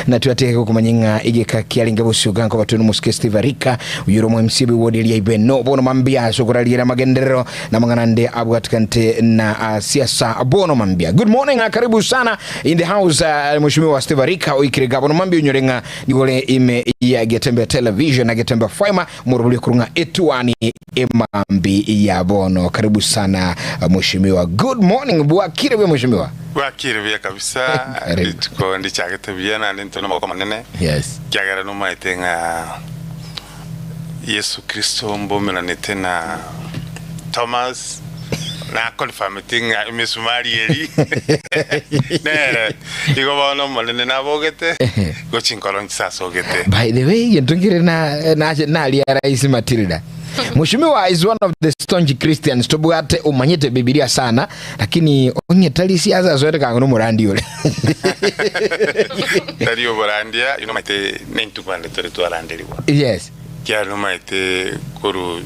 Na twatege gokomanya ng'a egeka kiarenge bosio ganko batwe nomosike Steve Arika oyore omo MC bw'ewodi eria Ibeno bono mambia ase okorariera amagenderero na amang'ana ande abwatikante na ah, siasa bono mambia. Good morning, ah, karibu sana in the house uh, mheshimiwa Steve Arika oikire ga bono mambia onyore ng'a nigore ime ya Getembe Television na Getembe Faima morobori okorung'a etuani emambi ya bono. Karibu sana ah, mheshimiwa. Good morning bwakire bwe mheshimiwa. Bwakire buya kabisa, Karibu. rituko ndichagete buya naende ntwe namaboko amanene, Yes. ekiagera nomaete ng'a Yesu Kristo mbomeranete na Thomas, nakonfirmete ng'a emesumari eri nere. Igo bono Omonene nabogete, igo chinkoro nchisasogete. By the way, gento nkere na na naria Rais Matilda. Mheshimiwa is one of the staunch Christians tobwate omanyete Bibilia sana lakini onye tari siasa asoete kango nomorandi ore. Tari oborandia, you know maete nintwe kwande tore twaranderigwa. Yes. Kiagera nomaete korwa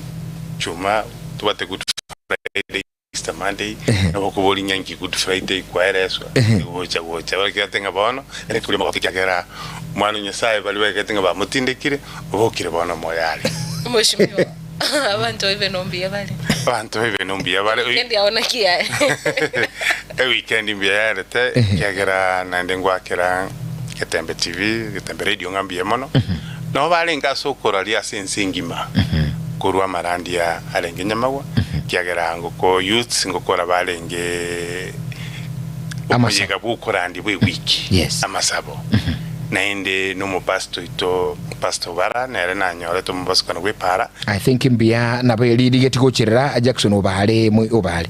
chuma tobwate Good Friday, Easter Monday, nabo okoboria ng'a inki Good Friday kwaereswa, gocha gocha barekete ng'a bono ere koria omogoko ekiagera Omwana o Nyasaye baria baegete ng'a bamotindekire, obokire bono moyo are. Mheshimiwa, abanto baibe nombuya bare. Abanto baibe nombuya bare. Weekend yao naki yaye? Eweekend mbuya yarete ekiagera naende ngwakera Getembe TV, Getembe Radio ng'a mbuya mono. Nabo barenge ase okoraria ase ense engima korwa amarandia arenge nyamagwa, ekiagera ngoko youths ngokora barenge Amasabo. omoyega bw'okorandia bw'ewiki, Yes. amasabo. Naende nomopastor oito Pastor Obara nere nanyorete omobasukano bw'epaara. I think mbuya nabo eririgeti gocherera Jackson Obare moi Obare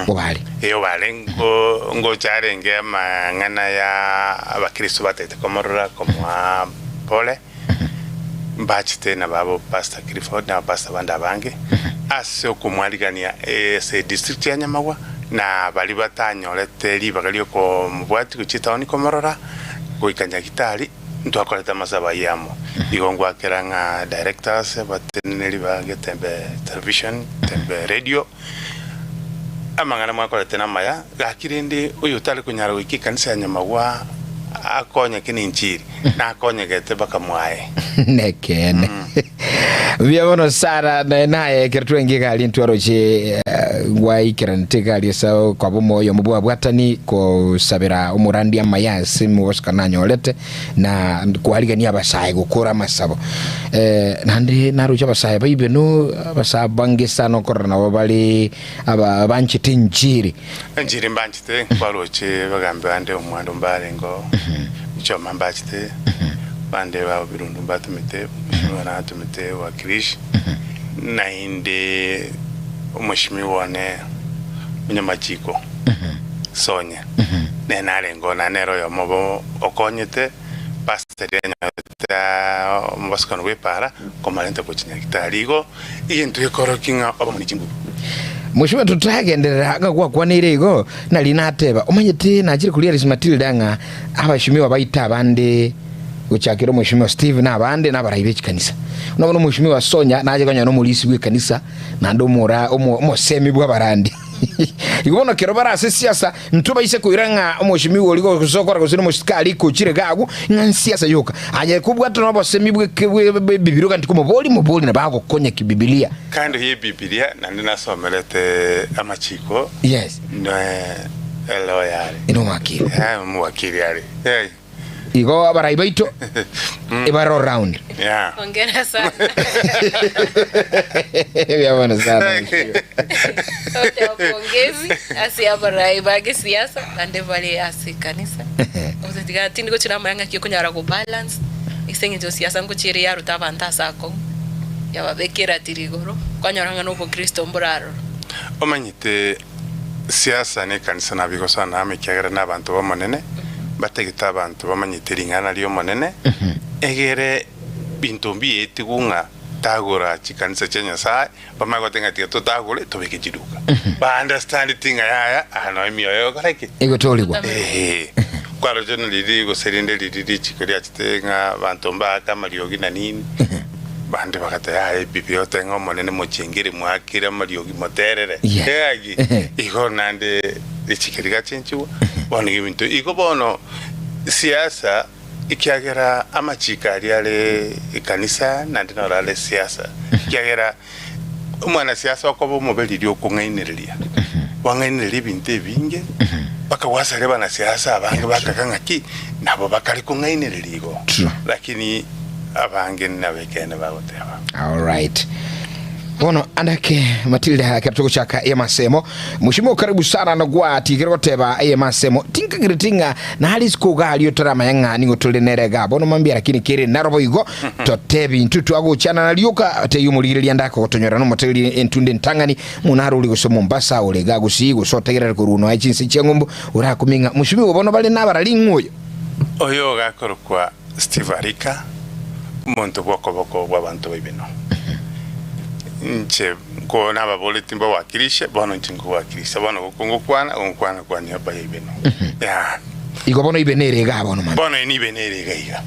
Obare. Ee Obare ngo ngocha arenge amang'ana ya abakristo batagete komorora komoa pole mbachete nababo Pastor Clifford na abapastor bande abange ase okomwarigania ase edistrict ya Nyamagwa na baria batanyorete ribaga riokomobwatia gochia etaoni komorora goika Nyagitari. Ntwakorete amasabo ayio amo. Igo ngwakera ng'a directors, abateneneri ba Getembe Television, Getembe Radio, amang'ana mwakorete namaya, gaki rende oyotare konyara goika ekanisa ya Nyamagwa akonyeke nenchiri, nakonyegete mpaka mwaye. Nekeene. Mbuya mono Sarah, naye naye ekero twenge egari ntwaroche eh, gwaikeranete egari ase kwaba omoyo omo bwabwatani kosabera omorandi amaya ase mogosoka nanyorete na kwarigania abasae gokora amasabo eh, naende naroche abasae baibe no abasae bange sana okorora nabo bare aba banchete enchiri Enchiri mbanchete, nkwaroche bagambi bande omwando mbarengeo, Choma mbachete, bande ba Birundu mbatomete, Mheshimiwa natomete Wakilishi, naende Omheshimiwa one Munyamachiko Sonya nere narengeo na nere oyomo obo okonyete pastor riria anyorete omobasukano bw'epaara komarenta gochia Nyagetari. Igo egento gekorokia ng'a obomo ne chinguru. Mheshimiwa totagenderera ng'a gwakwaneire igo, nari nateba, omanyete nachire koria Alice Matilda ng'a abashimiwa baito abande gochakera omweshimiwa Steve na abande nabarai be chikanisa. Buna bono omweshimiwa Sonya nache konyora nomorisi bw'ekanisa naende omora omo omosemi bw'abarandi. Igo bono kero bare ase siasa ntwe baise koira ng'a omweshimiwa oria gose okora gose nomosikari kochire iga agwo ng'a nsiasa yoka. Aye kobwatana nobosemi bw'eke bwe bw'ebibilia ogende komobori mobori nabo agokonya kibibilia. Kando y'Ebibilia naende nasomerete amachiko Yes. ne eloya are. Nomwakiri. Eh, omwakiri are. Eh. Igo abarai baito ebare all round. Yeah. Hongera sana. Mbuya mono sana. Ote pongezi ase abarai ba gesiasa bande bare ase ekanisa. Gose tiga tindi gochira amaya ng'aki okonyara go balance ase eng'encho siasa ngochia ere yaruta abanto ase akong'u yababeka eratiri igoro kwanyora ng'a na obokristo mboraroro. Omanyete siasa na ekanisa nabigosana amo ekiagera nabanto b'Omonene, batagete abanto bamanyete ring'ana ri'Omonene, egere binto mbiyetigwe ng'a tagora chikanisa chia Nyasae, bamanye goteba ng'a tiga totagore tobeke chiduka. Ba understandeti ng'a yaya aa noo emioyo egokora ki? Egotoorigwa. Eeh. Kwaroche na riria gose rinde riria richiko riachete ng'a abanto mbaake amariogi na nini, Bande bagateba, Yaya, ebibe otebe ng'a Omonene mochengere moakere amariogi moterere. Yes. Eagi, igo naende richiko rigachenchigwa, bono iga ebinto igo bono siasa. Ekiagera amachiko aria are ekanisa naende noro are siasa, ekiagera omwanasiasa okoba omobe riria okong'ainereria, kwang'ainereria ebinto ebinge, mpaka gwasaria abanasiasa abange bakaga ng'aki nabo bakare kong'ainereria igo. True. Lakini abange nabekeene bagoteba. Alright. Bono andake Matilda ekero togochaka emasemo Mheshimiwa karibu sana nogwa tigere goteba emasemo tinkagereti ng'a nare isiko iga aria otaramanya ng'a nigo tore nere iga bono mambia lakini kere naro boigo totebi intwe twagochana na rioka teiyo omorigereria ande akogotonyora nomotegereria entunde entang'ani munaro ore gose Mombasa ore iga Gusii gose otegerere korwa noe chinse chia ng'umbu orakumie ng'a Mheshimiwa bono bare nabarari ng'o oyo Oyo ogakorokwa Steve Arika, omonto bw'okoboko bw'abanto b'Ibeno. Inche nko nababoretie mbawakilishe, bono inche nkowakilisha. Bono goko ngokwana, ngokwana kwa niaba ya Ibeno. Yeah. Igo bono Ibeno ere igaa bono mambia. Bono ere Ibeno ere iga iga.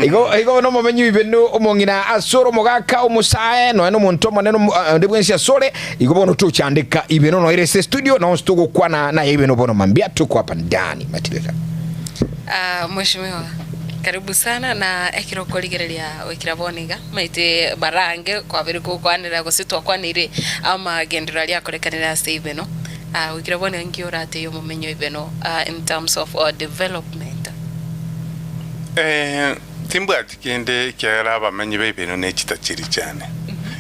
Igo igo bono omomenyi o Ibeno omong'ina asore omogaka omosae nonya na omonto omonene omo- ah, onde bwensi asore igo bono tochandeka Ibeno noyo ere ase estudio nonsi togokwana naye Ibeno bono mambia tuko hapa ndani Matilda. Ah, Mheshimiwa, karibu sana na ekero okorigereria goikera bono iga, maete barange kwabeire gokwanera gose twakwaneire amagenderero aria akorekanire ase Ibeno. Ah, goikera bono iga nki oratebie omomenyi o Ibeno ah, in terms of our development? Eh, timbwati kende ekiagera abamenyi ba Ibeno ne chitachiri chiane.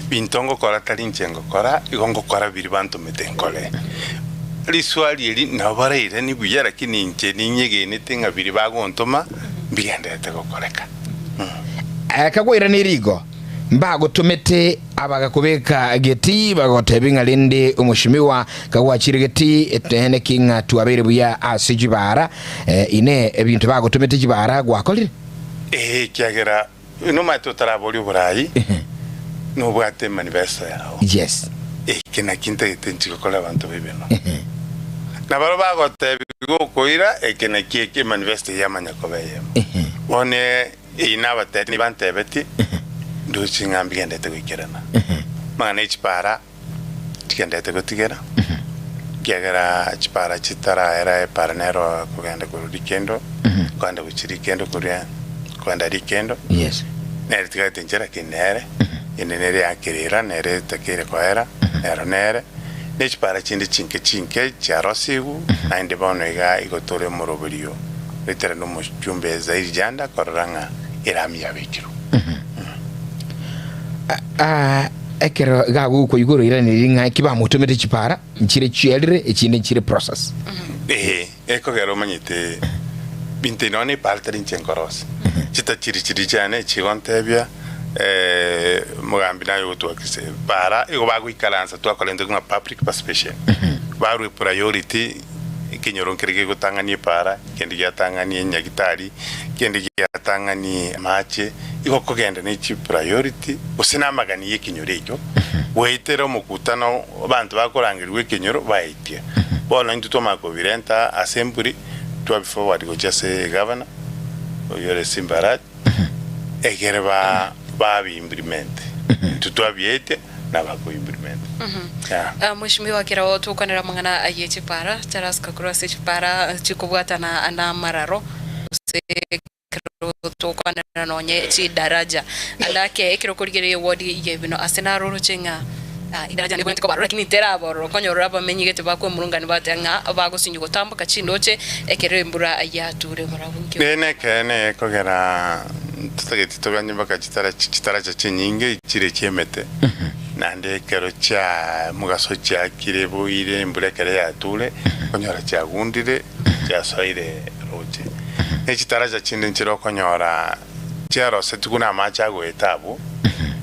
Binto ngokora tari inche ngokora, igo ngokora biria bantomete nkore. Riswali eri nabo barairanie buya, lakini inche ninyegenete ng'a biria bagontoma mbigendererete gokoreka. Akakoiraneria igo, Mbagotomete abagakobeka getii, bagotebia ng'a rende omoshimiwa kagwachire getii, eteene ki ng'a twabeire buya ase chibara, Inee, ebinto bagotomete chibara gwakorire? Ee, ekiagera nomanyete otaraboria oborai, nobwate emanifesto yao. Yes. Eke nakio ntagete nchie gokora abanto b'Ibeno. Na baria bagotebigwa okoira, eke nakio eke emanifesto eye yamanya koba eyemo. Bono eyio nabatebetie, nibantebetie, ndoche ng'a mbigenderete goikerana. Amang'ana e chipara Tigenderete gotigera, ekiagera chipara chitaraera epara nero kogenda korwa rikendo, kogenda gochia rikendo koria kogenda rikendo, Yes. nere tigarete inche lakini nere, ende nere yakerera, nere etakeire koera, nero nere, ne chipara chinde chinke chinke chiarosigwe, naende bono iga igo tore omoroberio goetera na omochumbe Zairi Janda korora ng'a erami yabekirwe. Ah, Ekero gagokwa igoro iraneria ng'a eki bamotomete chipara nchire chierire echinde nchire process. Ee, ekogera omanyete binto nonya na epara tari inche nkorosia. Chitachiri chiria chiane chigontebia omogambi naye ogotwakisa epara igo bagoikaransa twakora into ng'a public participation. Barwa epriority ekenyoro nkere gegotang'ania epara, kende giatang'anie nyagitari, kende giatang'anie amache, igo okogenda ne chipriority gose na amagani y'ekenyoro ekio, goetera omokutano abanto bakorangerigwa ekenyoro baetie. Bono intwe twamanya kobirenta ase emburi, twabi forward gochia ase egavana, oyio ore Simba Arati, egere ba babi implement. Intwe twabietia, nabako implement. Yeah. Ah, Mheshimiwa kero tokwanera amang'ana aye chipara tarasika korwa ase chipara chikobwatana namararo gose ekero tokwanera nonye chidaraja ande ake ekero okorigereria eward ya Ibeno ase naroroche ng'a ah, idaraja nebwenerete koba aroro lakini teraba ororo okonyora ore abamenyi gete bakwemurungania bagoteba ng'a bagosinywa gotamboka chindoche ekero embura yature barabwo nkio. Bene ekeene ekogera totageti toganye mpaka chitaracha chitaracha chinyinge chire chi'emete, naende ekero chia mogaso chiakire boire embura ekero yature, okonyora chiagundire chiasoire roche. Ne chitaracha chinde nchire okonyora chiarosetigwe na amache agoeta abwo,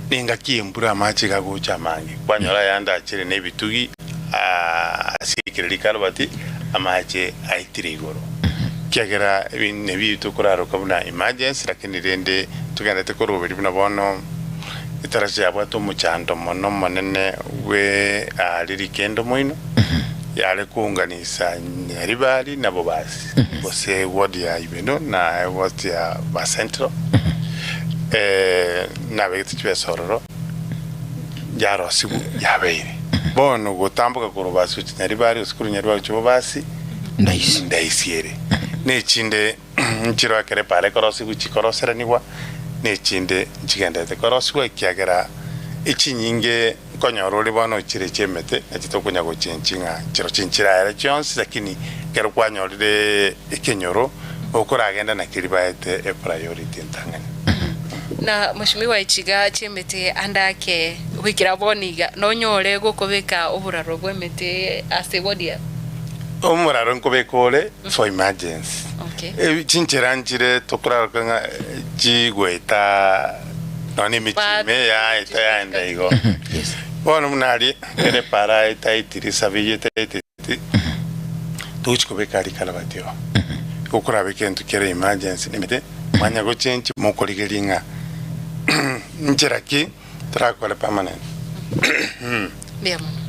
na engaki y'embura amache iga agocha amange, kwanyora ayande achire na ebitugi ase ekero rikarobati amache aetire igoro. Ekiagera ebi nebi tokoraroka buna emergency lakini rende togenderete koroberia buna bono etaracha yabwate omochando mono omonene bwe aria rikendo moino yare kounganisa Nyaribari na Bobasi gose ward ya Ibeno na ward ya ba Central nabegete chibesa ororo yarosigwe yabeire bono gotamboka korwa Bobasi gochia Nyaribari gose korwa Nyaribari gochia Bobasi Ndaisi. ndaisi ere. Na echinde nchiroo ekero epaara ekorosigwa chikoroseranigwa, na echinde nchigendererete korosigwa, ekiagera echinyinge nkonyora ore bono chire chi'emete, nachi tokonya gochenchi ng'a chiro chinchiraere chionsi, lakini ekero kwanyorire ekenyoro, okoragenda naki ribaete epriority entang'ani. Na Mweshimiwa echiga chi'emete ande ake goikera bono iga, nonyore gokobeka oboraro bw'emete ase ward yao? Omoraro nkobeka ore for emergency. Okay. Chinchera nchire tokoraroka ng'a chigoeta nonya na emechie ime yaeta yaenda igo. Yes. Bono buna aria ekero epara etaetiri esabe eyio etaeteti, togochi kobeka aria ekarabati oo. Igo okorabeka egento kere emergency na emete, mwanya gochenchia mokorigereria ng'a nchera ki torakore permanent. Mbuya mono.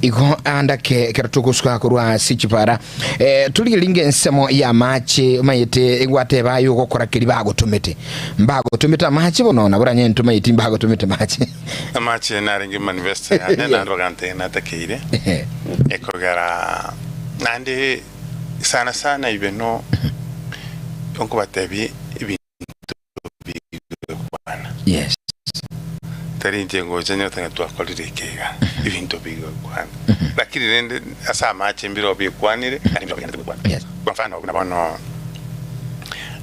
Igo anda ke ekero togosuka korwa ase chipara eh, torigererie ng'a ensemo y'amache omanyete egwateba aye ogokora keria bagotomete. Mbagotomete amache bono nabo oranye ntomaeti mbagotomete mache. Amache narenge manifesto yane Yes. naende bagantebia natakeire ekogera naende sana sana ibe no nkobatebia ebinto bigokwana. Yes. Tari inche ngocha nyote ng'a twakorire eke iga, ebinto bigokwana. Lakini rende ase amache mbire obikwanire, naende mbire obigenderete gokwana. Yes. Kwa mfano buna bono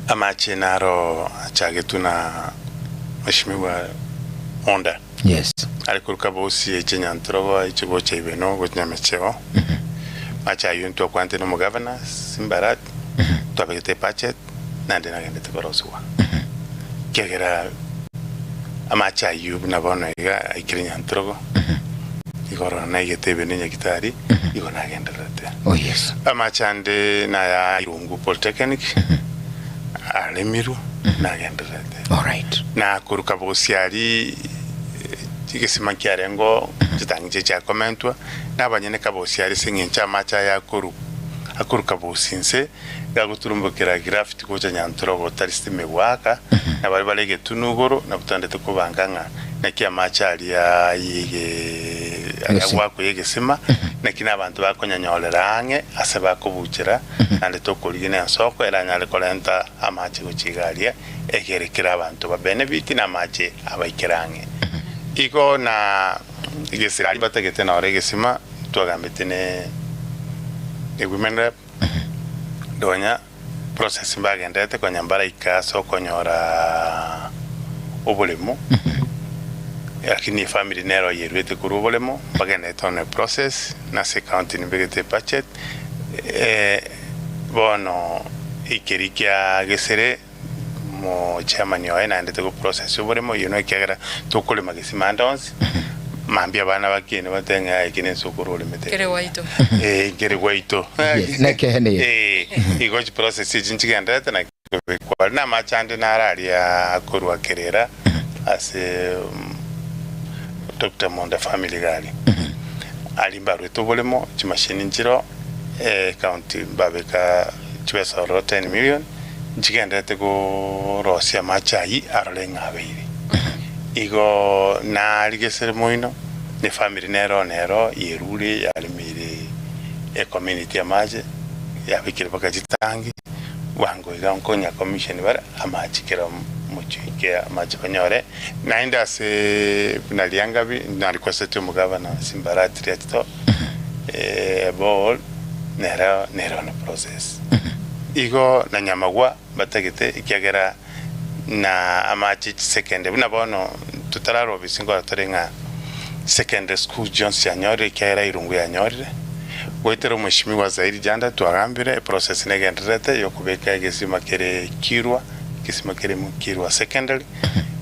amache naro achagetwe na Mheshimiwa Monda. Yes. Are koruka bosi eche Nyantrogo eche gocha Ibeno gocha Nyamecheo. Amache ayio ntwakwanete na omogavana Simba Arati, twabegete ebudget naende nagendete korosigwa. Ekiagera amache ayio buna bono iga aikire Nyantrogo, igoro naigete Ibeno Nyagitari, igo nagendererete. Oh yes. Amache ande naya Irungu Polytechnic, aremirwe, nagendererete. Alright. Na koruka bosiari egesima kiarengeo chitang'uche chiakomentwa, na abanyene kabosiari ase engencho amache aya akoru akoruka bosi inse, gagoturumbokera gravity gocha nyantura gotari sitima egoaka, na baria bare egetunu igoro nabwo togendete kobanga ng'a naki amache aria yege aria Egesima. goakwa y'egesima, naki na abanto bakonyanyorera ang'e ase bakobuchera, naende tokorigia na ensoko eranyare korenta amache gochia iga aria, egere kera abanto ba benefit na amache abaikere ang'e. Igo na egesira aria batagete noro egesima, twagambete ne women rep, nonya process mbagenderete konya mbaraika ase okonyora oboremo, lakini efamiri nero oyerwete korwa oboremo, mbagenderete on a process, na ase ecounty nimbegete ebudget, bono ekeri kia gesere Omochairman oye naendete go process oboremo oyio no ekiagera tokorema gesima ande onsi, mambia abana bakiene batebe ng'a eke nense okoro oremete Kere gwaito. Eh, nkere gwaito. Yes, nekeene yes. Eh, igo chiprocess echi nchigendererete naki kobekwa. Na amache ande naro aria akorwa kerera ase Doctor Monda family iga aria. Aria mbarwete oboremo, chimashini nchiroo, ecounty mbabeka chibesa ororo 10 million. Nchigendererete korosia amache ayio arore ng'a abeire. Igo narigesire moino, ne family nero nero yerure yaremeire ecommunity amache, yabekire mpaka chitangi, bwango iga nkonya commission bare amache kera omochie oike amache banyore. Naende ase buna riangabi narequestete omogavana Simba Arati Riachito borehole nero nere on process. Igo na nyamagwa batagete ekiagera na amache chisecondary buna bono totararwa obisi nkoro tore ng'a secondary school chionsi chianyorire ekiagera Irungu yanyorire. Goetera omweshimiwa Zairi Janda twagambire eprocess negendererete yokobeka egesima kere Kirwa, egesima kere Kirwa secondary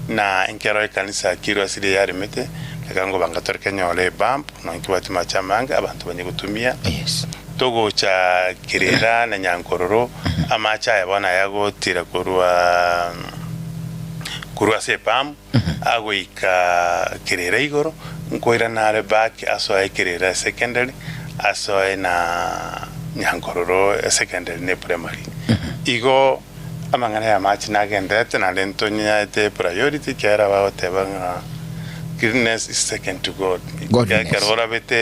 na enkero ekanisa ya Kirwa ase riria yaremete, reka ngobanga tore kenyore ebump nonya kebwati amache amange abanto banye gotumia. Yes. Togocha Kirira na Nyankororo, amache aya bono ayagotira korwa korwa ase epamu agoika Kirira igoro, nkoirana are back asoe Kirira secondary, asoe na Nyankororo secondary na eprimary. Igo amang'ana y'amache nagendererete naende ntonyaete priority ekiagera bagoteba ng'a. Cleanliness is second to God. Godliness. Ekero orabete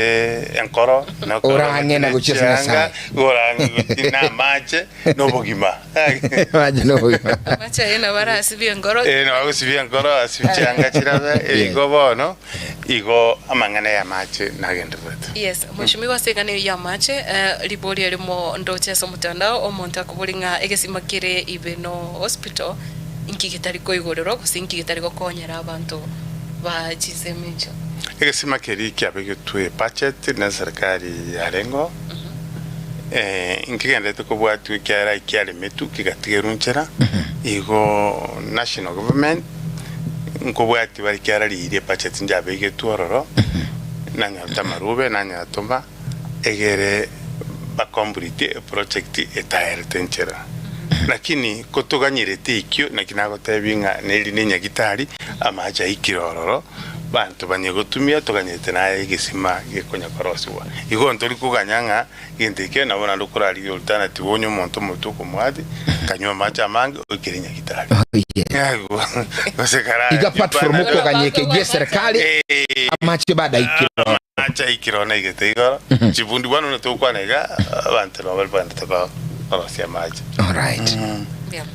enkoro, na ekero Orang'e na orabete gochia ase chianga, Nyasae. orang'e gochia na amache, na obogima. Amache na obogima. Amache aye nabo arasibie enkoro. Eh, nabo agosibia enkoro, asibie chianga chirabe, Yes. igo bono, igo amang'ana y'amache nagendererete. Yes, mweshimiwa ase eng'ana eyio y'amache, eh, ribori erimo ndoche ase omotandao, omonto akobori ng'a egesima kere Ibeno Hospital, inki getari koigorerwa gose inki getari gokonyera abanto ba chinsemo echio? Egesima keria kiabegetwe ebudget ne serikali yarengeo, nkegenderete kobwatiwa ekiagera ekiaremetwe kegatigerwa nchera, igo national government nkobwatia bare ekiagera riria ebudget njabegetwe ororo, nanyarete amarube nanyatoma. egere bakomplete eproject etaerete nchera. Lakini kotoganyerete ekio naki nagotebia ng'a neri ne nyagitari amache aikire ororo banto banye gotumia toganyerete naye egesima gekonya korosigwa. Igo ntori koganya ng'a gento ekio nabo naende okorarigia alternative onye omonto omoito okomwati kanywa amache amange oikere nyagitari. Gose kara Iga apart from okoganya eke gie serikali amache bado aikire ororo. Amache aikire ororo naigete igoro chibundi bono buna togokwana iga abanto nabo bari baendete korosia amache. Alright. Yeah.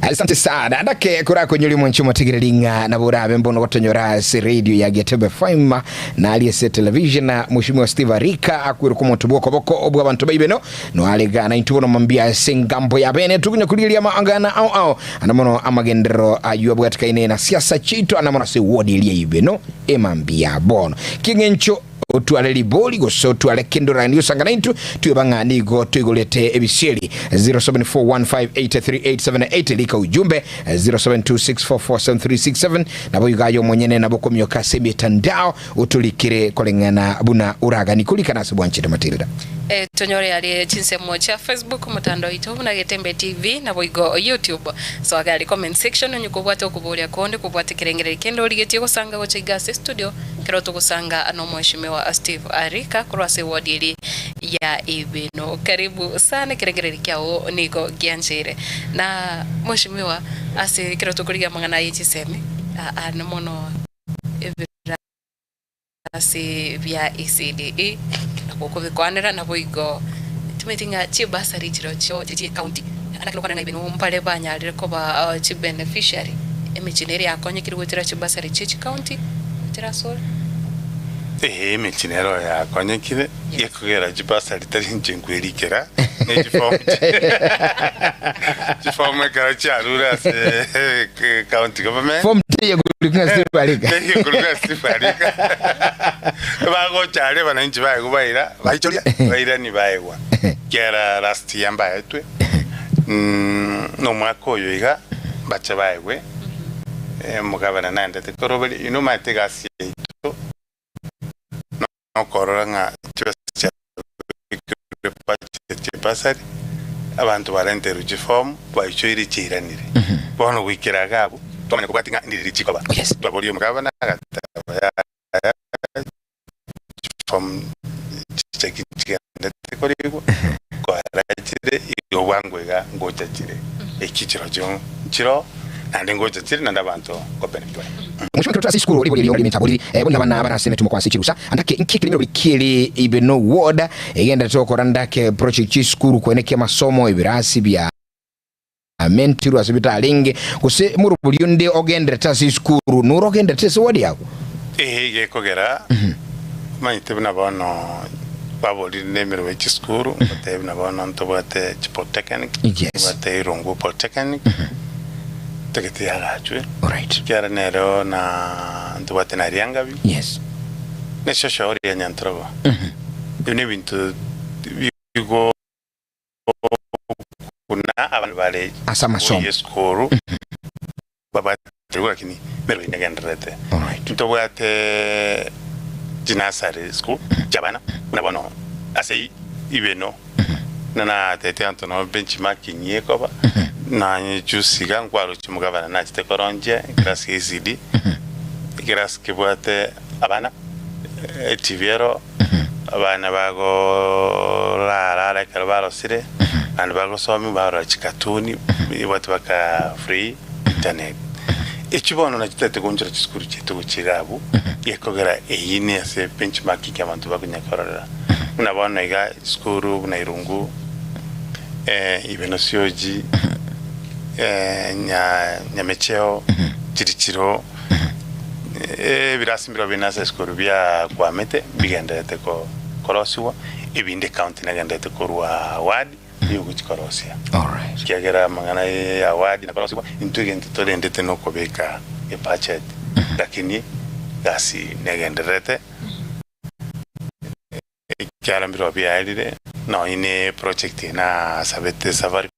Asante sana ndake korakonyoria omonche omotegereri ng'a nabo orabe mbono gotonyora ase radio ya Getebe FM na aria ase television na Mheshimiwa Steve Arika akwerwa omonto bw'okoboko obw'abanto baibeno noarega na intwe bono mambia ase engambo ya bene tukonya korigereria amang'ana ao ao Ana mono amagenderero ayio abwatekaine na siasa chiaito ana mono ase ewodi eria y'ibeno emambia bono. Kieng'encho otware ribori gose otware kende oraganie gosanga naintwe tweba ng'a nigo toigorete ebisieri 0741583878 rika ujumbe 0726447367 nabo igo aye omonyene nabo okomioka ase emetandao otorikere koreng'ana buna oraganie korikana ase bwanchete Matilda. Tonyore aria chinsemo chia Facebook, omotandao oito buna Getembe TV, naboigo YouTube. Soa iga aria comment section onye kobwate okoboria konde kobwate ekerengererio kende origetie gosanga gocha iga ase studio ekero togosanga nomweshimiwa Steve Arika korwa ase eward eria ya Ibeno. Karibu sana ekerengererio kiao nigo giancheire. Na mweshimiwa ase ekero tokorigia amang'ana aye chisemi aa mono ebira Ase bia ECDE nabo okobikwanera naboigo timanyeti ng'a chibursary chirochio chie county naki nokwana ng'a ibeno mbare banyarire koba chibeneficiary emechie nere yakonyekire goetera chibursary chie chicounty goetera ase ore. Ee, emechie nero yakonyekire gekogera chibursary tari inche nkwerikera ne chiform chiform ekero chiarure ase county government. Form teiyo korikwa ng'a Steve Arika. Teiyo korikwa Steve Arika. Bagocha aria abananchi baye baira baichoria bairani baegwa. Ekiagera last year mbaetwe na omwaka oyo iga mbache baegwe omogabana naendete koroberia inwe omanyete egasi yaito. Nokorora ng'a chibesa chiabekirwe budget ye bursary, abanto barenterwe chiform baichoire chiairanire. Bono goikera iga abwo twamanya kobwatia ng'a ndiriri chikoba. Twaboria omogabana agateba yaya chiform chicheki nchigendete korigwa, kwarachire igo bwango iga ngocha chire. Eki chirochio nchiroo. Naende ngocha chire naende abanto nkobenefitwa. Omochie ekero tore ase isukuru ribori erio riminta boriri boria abana bare ase emetumo kwa ase chirusa ndake inki ekerimero kieri ibe no ward egenderete gokora ndake project chisukuru koenekia amasomo ebirasi bia mentirwe ase bitarenge gose morobori onde ogenderete ase isukuru noro ogenderete ase ward yago. Ee gekogera omanyete buna bono baborire na emeremo ye chisukuru ngotebia buna bono ntobwate chipolytechnic Yes. ntobwate Irungu polytechnic tagete yagachwe Alright. ekiagera nero na ntobwate na Riangabi Yes. na eshoshauri ya Nyantrogo ebio na ebinto bigo buna abanto bare Ase amasomo. goyia esukuru Babaterwe lakini emeremo eye negendererete. Alright. Ntobwate chinursery school chiabana buna bono ase ibeno na natete abanto nabo benchmarking ekoba nanye juzi iga nkwaroche omogabana nachete koronchia eclass ya ECD eclass kebwate abana etv ero abana bagorara ekero barosire naende bagosomigwa barora chikatuni ebwate baka free internet. Echio bono nachio totagete goonchora chisukuru chiaito gochia iga abwo, gekogera eyio ne ase benchmarking abanto bakonya kororera. Buna bono iga chisukuru buna Irungu, Ibeno Sioji, Nyamecheo, Chirichiro, ebirasi mbirobio bire ase esukuru biakwamete mbigendererete korosigwa, ebinde ecounty negendererete korwa ward. Ri'ogochia korosia. Ekiagera amang'ana y'award na korosigwa, intwe egento torendete nokobeka ebudget, lakini egasi negendererete, ekiagera mbirobio biaerire, nonye ne project eye nasabete Safaricom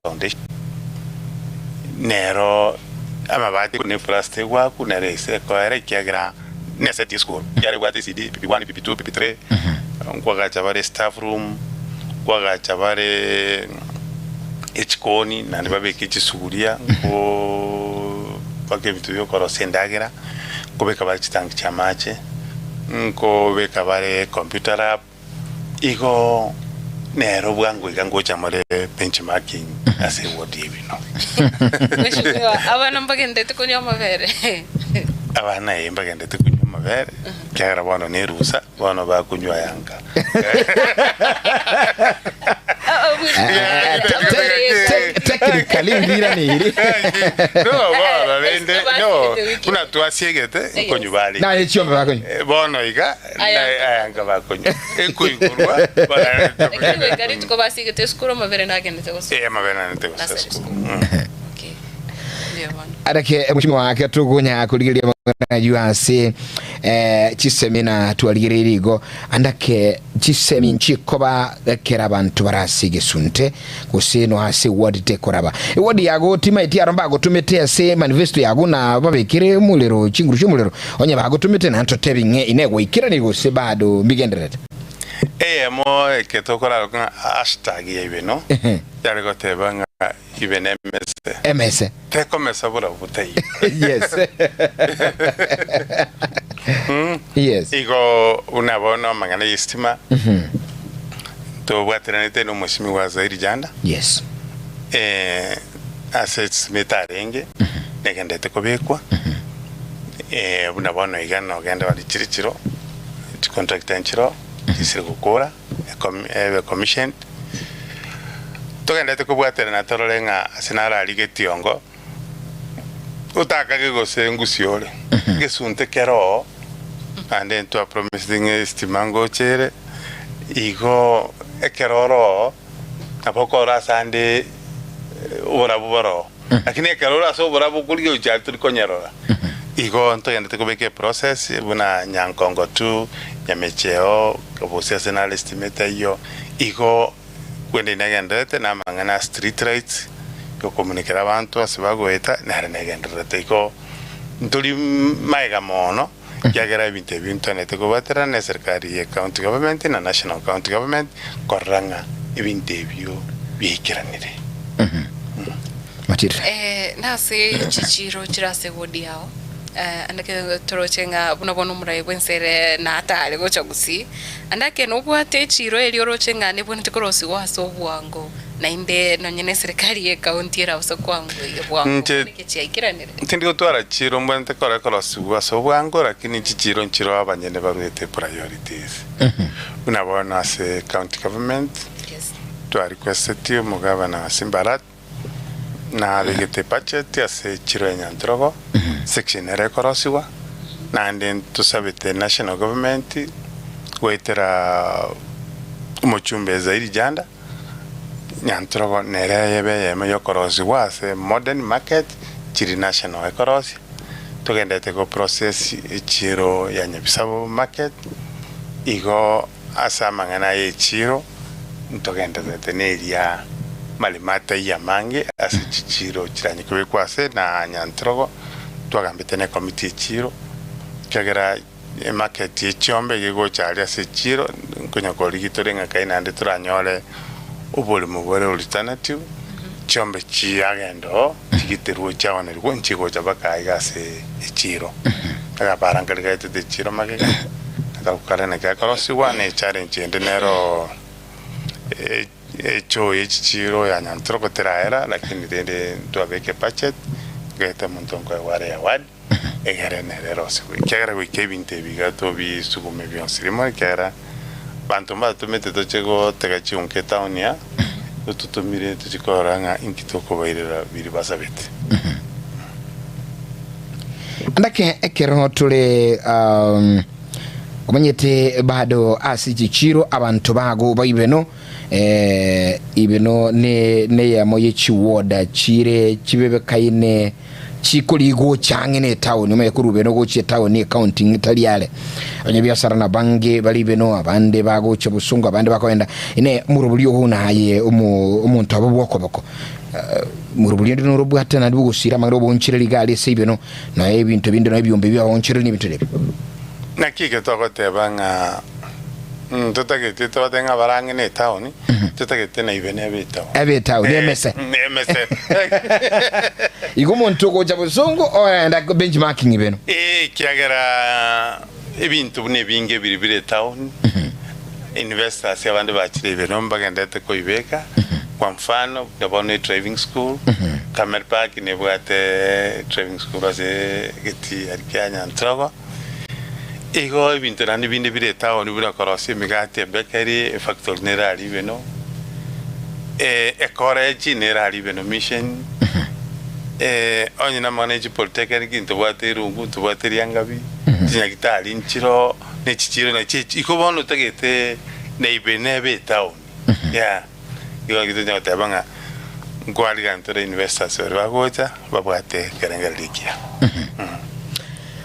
Foundation, nero amabati ne eplasta egwakwa nero ase ekoera ekiagera neseti esukuru ekiagera ebwate ECD, PP1, PP2, PP3, nkwagacha bare staff room, nkwagacha bare echikoni naende babeke chisuguria, nkoo baka ebinto bia okorosia endagera, nkobeka bare chitanki chia amache, nkobeka bare computer lab. Igo nere obwango iga ngocha more benchmarking ase eward y'ebino. Mheshimiwa, abana mbagendete konywa amabere. Abana ee mbagendete konywa amabere, ekiagera bono nerusa, bono bakonywa ayanka. Technically ndiraniri. No bono rende no buna twasiegete nkonywa bare. Naye chiombe bakonywa. Bono iga Ayanka bakonywa ekoigorwa Lakini goika rituko basigete esukuru amabere nagenete gosoma. Eh, amabere nagenete gosoma Nursery esukuru. school. Okay. Mbuya bono. Areke mheshimiwa wake tukunya kurigereria amang'ana aywo ase eh, chisemina twarigereirie igo andake chisemi nchikoba ekero abanto bare ase egesunte gose no ase eward tekoraba eward yago timaeti aro mbagotomete ase manifesto yago na babekere omorero chinguru chi'omorero onye bagotomete naende totebi ng'e inee gwaikeranirie gose bado mbigendererete. Eyemo eke tokorara ng'a hashtag ya ibeno yare goteba ng'a ibe nemese. Emese. Tekomesa borabu botaiyo. Yes. Yes. Igo buna bono amang'ana y'estima tobwateranete na omweshimiwa Zairi Janda Yes. eh, ase estima etarenge negendete kobekwa eh, buna bono iga nogende bare chire chiro chicontractor nchiro chisire gokora ebe commissioned Togenderete kobwaterana torore ng'a ase nararigie etiongo, otakage gose ngusie ore gesunte kere oo, naende ntwapromisete ng'a estima ngocha ere, igo ekero ore oo, nabo okora ase ande oborabu bore oo. Lakini ekero ore ase oborabu okorigia gochia aria tori konyerora. Igo ntogenderete kobeka eprocess buna Nyankongo tu, Nyamecheo, Kabosi ase nare estima etaiyo, igo Kwende negendererete namang'ana a street lights, yokomunikera abanto ase bagoeta, nere negendererete. Igo ntori maega mono, ekiagera ebinto ebi ntwenerete kobwaterana na eserikari ye county government na national county government korora ng'a ebinto ebio biaikeranire. Matilda. Nase chichiiro chire ase ewodi yao, ande ekero toroche ng'a buna bono omorai bw'ense ere natare gocha gusii, Ande ekeene obwate echiiro eria oroche ng'a nebwenerete korosigwa ase obwango, naende nonye neserikari y'ekaunti erabase koangoyia bwango Inche buna ekechiaikeranire. tindi gotwara chiiro mbwenerete kore korosigwa ase obwango, lakini chichiiro nchireo abanyene baruete priorities. Buna bono ase county government, Yes. twarequestetie omogavana wa Simbarat, Nabegete budget ase echiro ya Nyantrogo, section ere ekorosigwa, naende ntosabete national government goetera omochumbe Zairi Janda, Nyantrogo nere eyebe eyemo yokorosigwa ase modern market chiri national ekorosia, togenderete go process echiro ya Nyabisabo market, igo ase amang'ana aya echiro. Ntogendererete neria maremo ataiyo amange ase chichiiro chiranye kobekwa ase na nyantrogo, twagambete ne committee y'echiiro, ekiagera emarket ye chiombe iga egocha aria ase echiiro, nkonya korigia tore ng'a kai naende toranyore oboremo bore alternative, chiombe chiagenda oo, chigiterwe chiaonerigwe nchigocha mpaka aiga ase echiiro. Agapara nkari gaetete echiiro magega. Agwo kare naki akorosigwa ne challenge ende nero Echoo ye chichiiro ya Nyantoroko teraera, lakini rende ntwabeka ebudget, ngete omonto nkoegwa are award, egere nere erosigwe. Ekiagera goika ebinto ebi iga tobisugume bionsi rimo, ekiagera abanto mbatomete toche gotega chionka etown aa, tototomire tochie korora ng'a inki tokobairera biria basabete. Ndake ekero tore um, omanyete bado ase chichiro abanto bago baibeno eh, ibeno ne neyemo ye chiwoda chire chibebekaine chikorigocha ang'e ne etaoni omanye korwa ibeno gochia etaoni ecounty ng'itari are abanyabiasara nabange bare ibeno abande bagocha bosongo abande bakoenda ine omorobori ogo naye omo omonto abo bwokoboko Morobori onde norobwate naende bogosiira amang'ana oboonchoreri iga aria ase ibeno, na ebinto binde nonya ebiombe bi'abaonchoreri na ebinto ebi. Naki eke togoteba ng'a ntotagete tobatebe ng'a bare ang'e ne etaoni, totagete na ibeno ebe etaoni. Ebe etaoni, emese. Emese. Igo omonto ogocha bosongo orenda benchmarking ibeno. Ee, ekiagera ebinto buna ebinge biri bire etaoni, investors abande bachire ibeno mbagenderete koibeka, kwa mfano buna bono edriving school, Camel Park nebwate driving school ase egetii aria kia Nyantrogo. Igo ebinto naende binde bire etaoni buna korosia emegati ebakery, efactory nere aria ibeno, ecollege nere aria ibeno mission, onye namang'ana ya chipolytechnic ntobwate erungu, ntobwate riangabi, chinyagitari nchiroo, ne chichiro nachi echi, igo bono otagete naibe nebe etown, yeah. Igo naki tonya goteba ng'a nkwarigani tore investors baria bagocha babwate ekerengererio ekiya.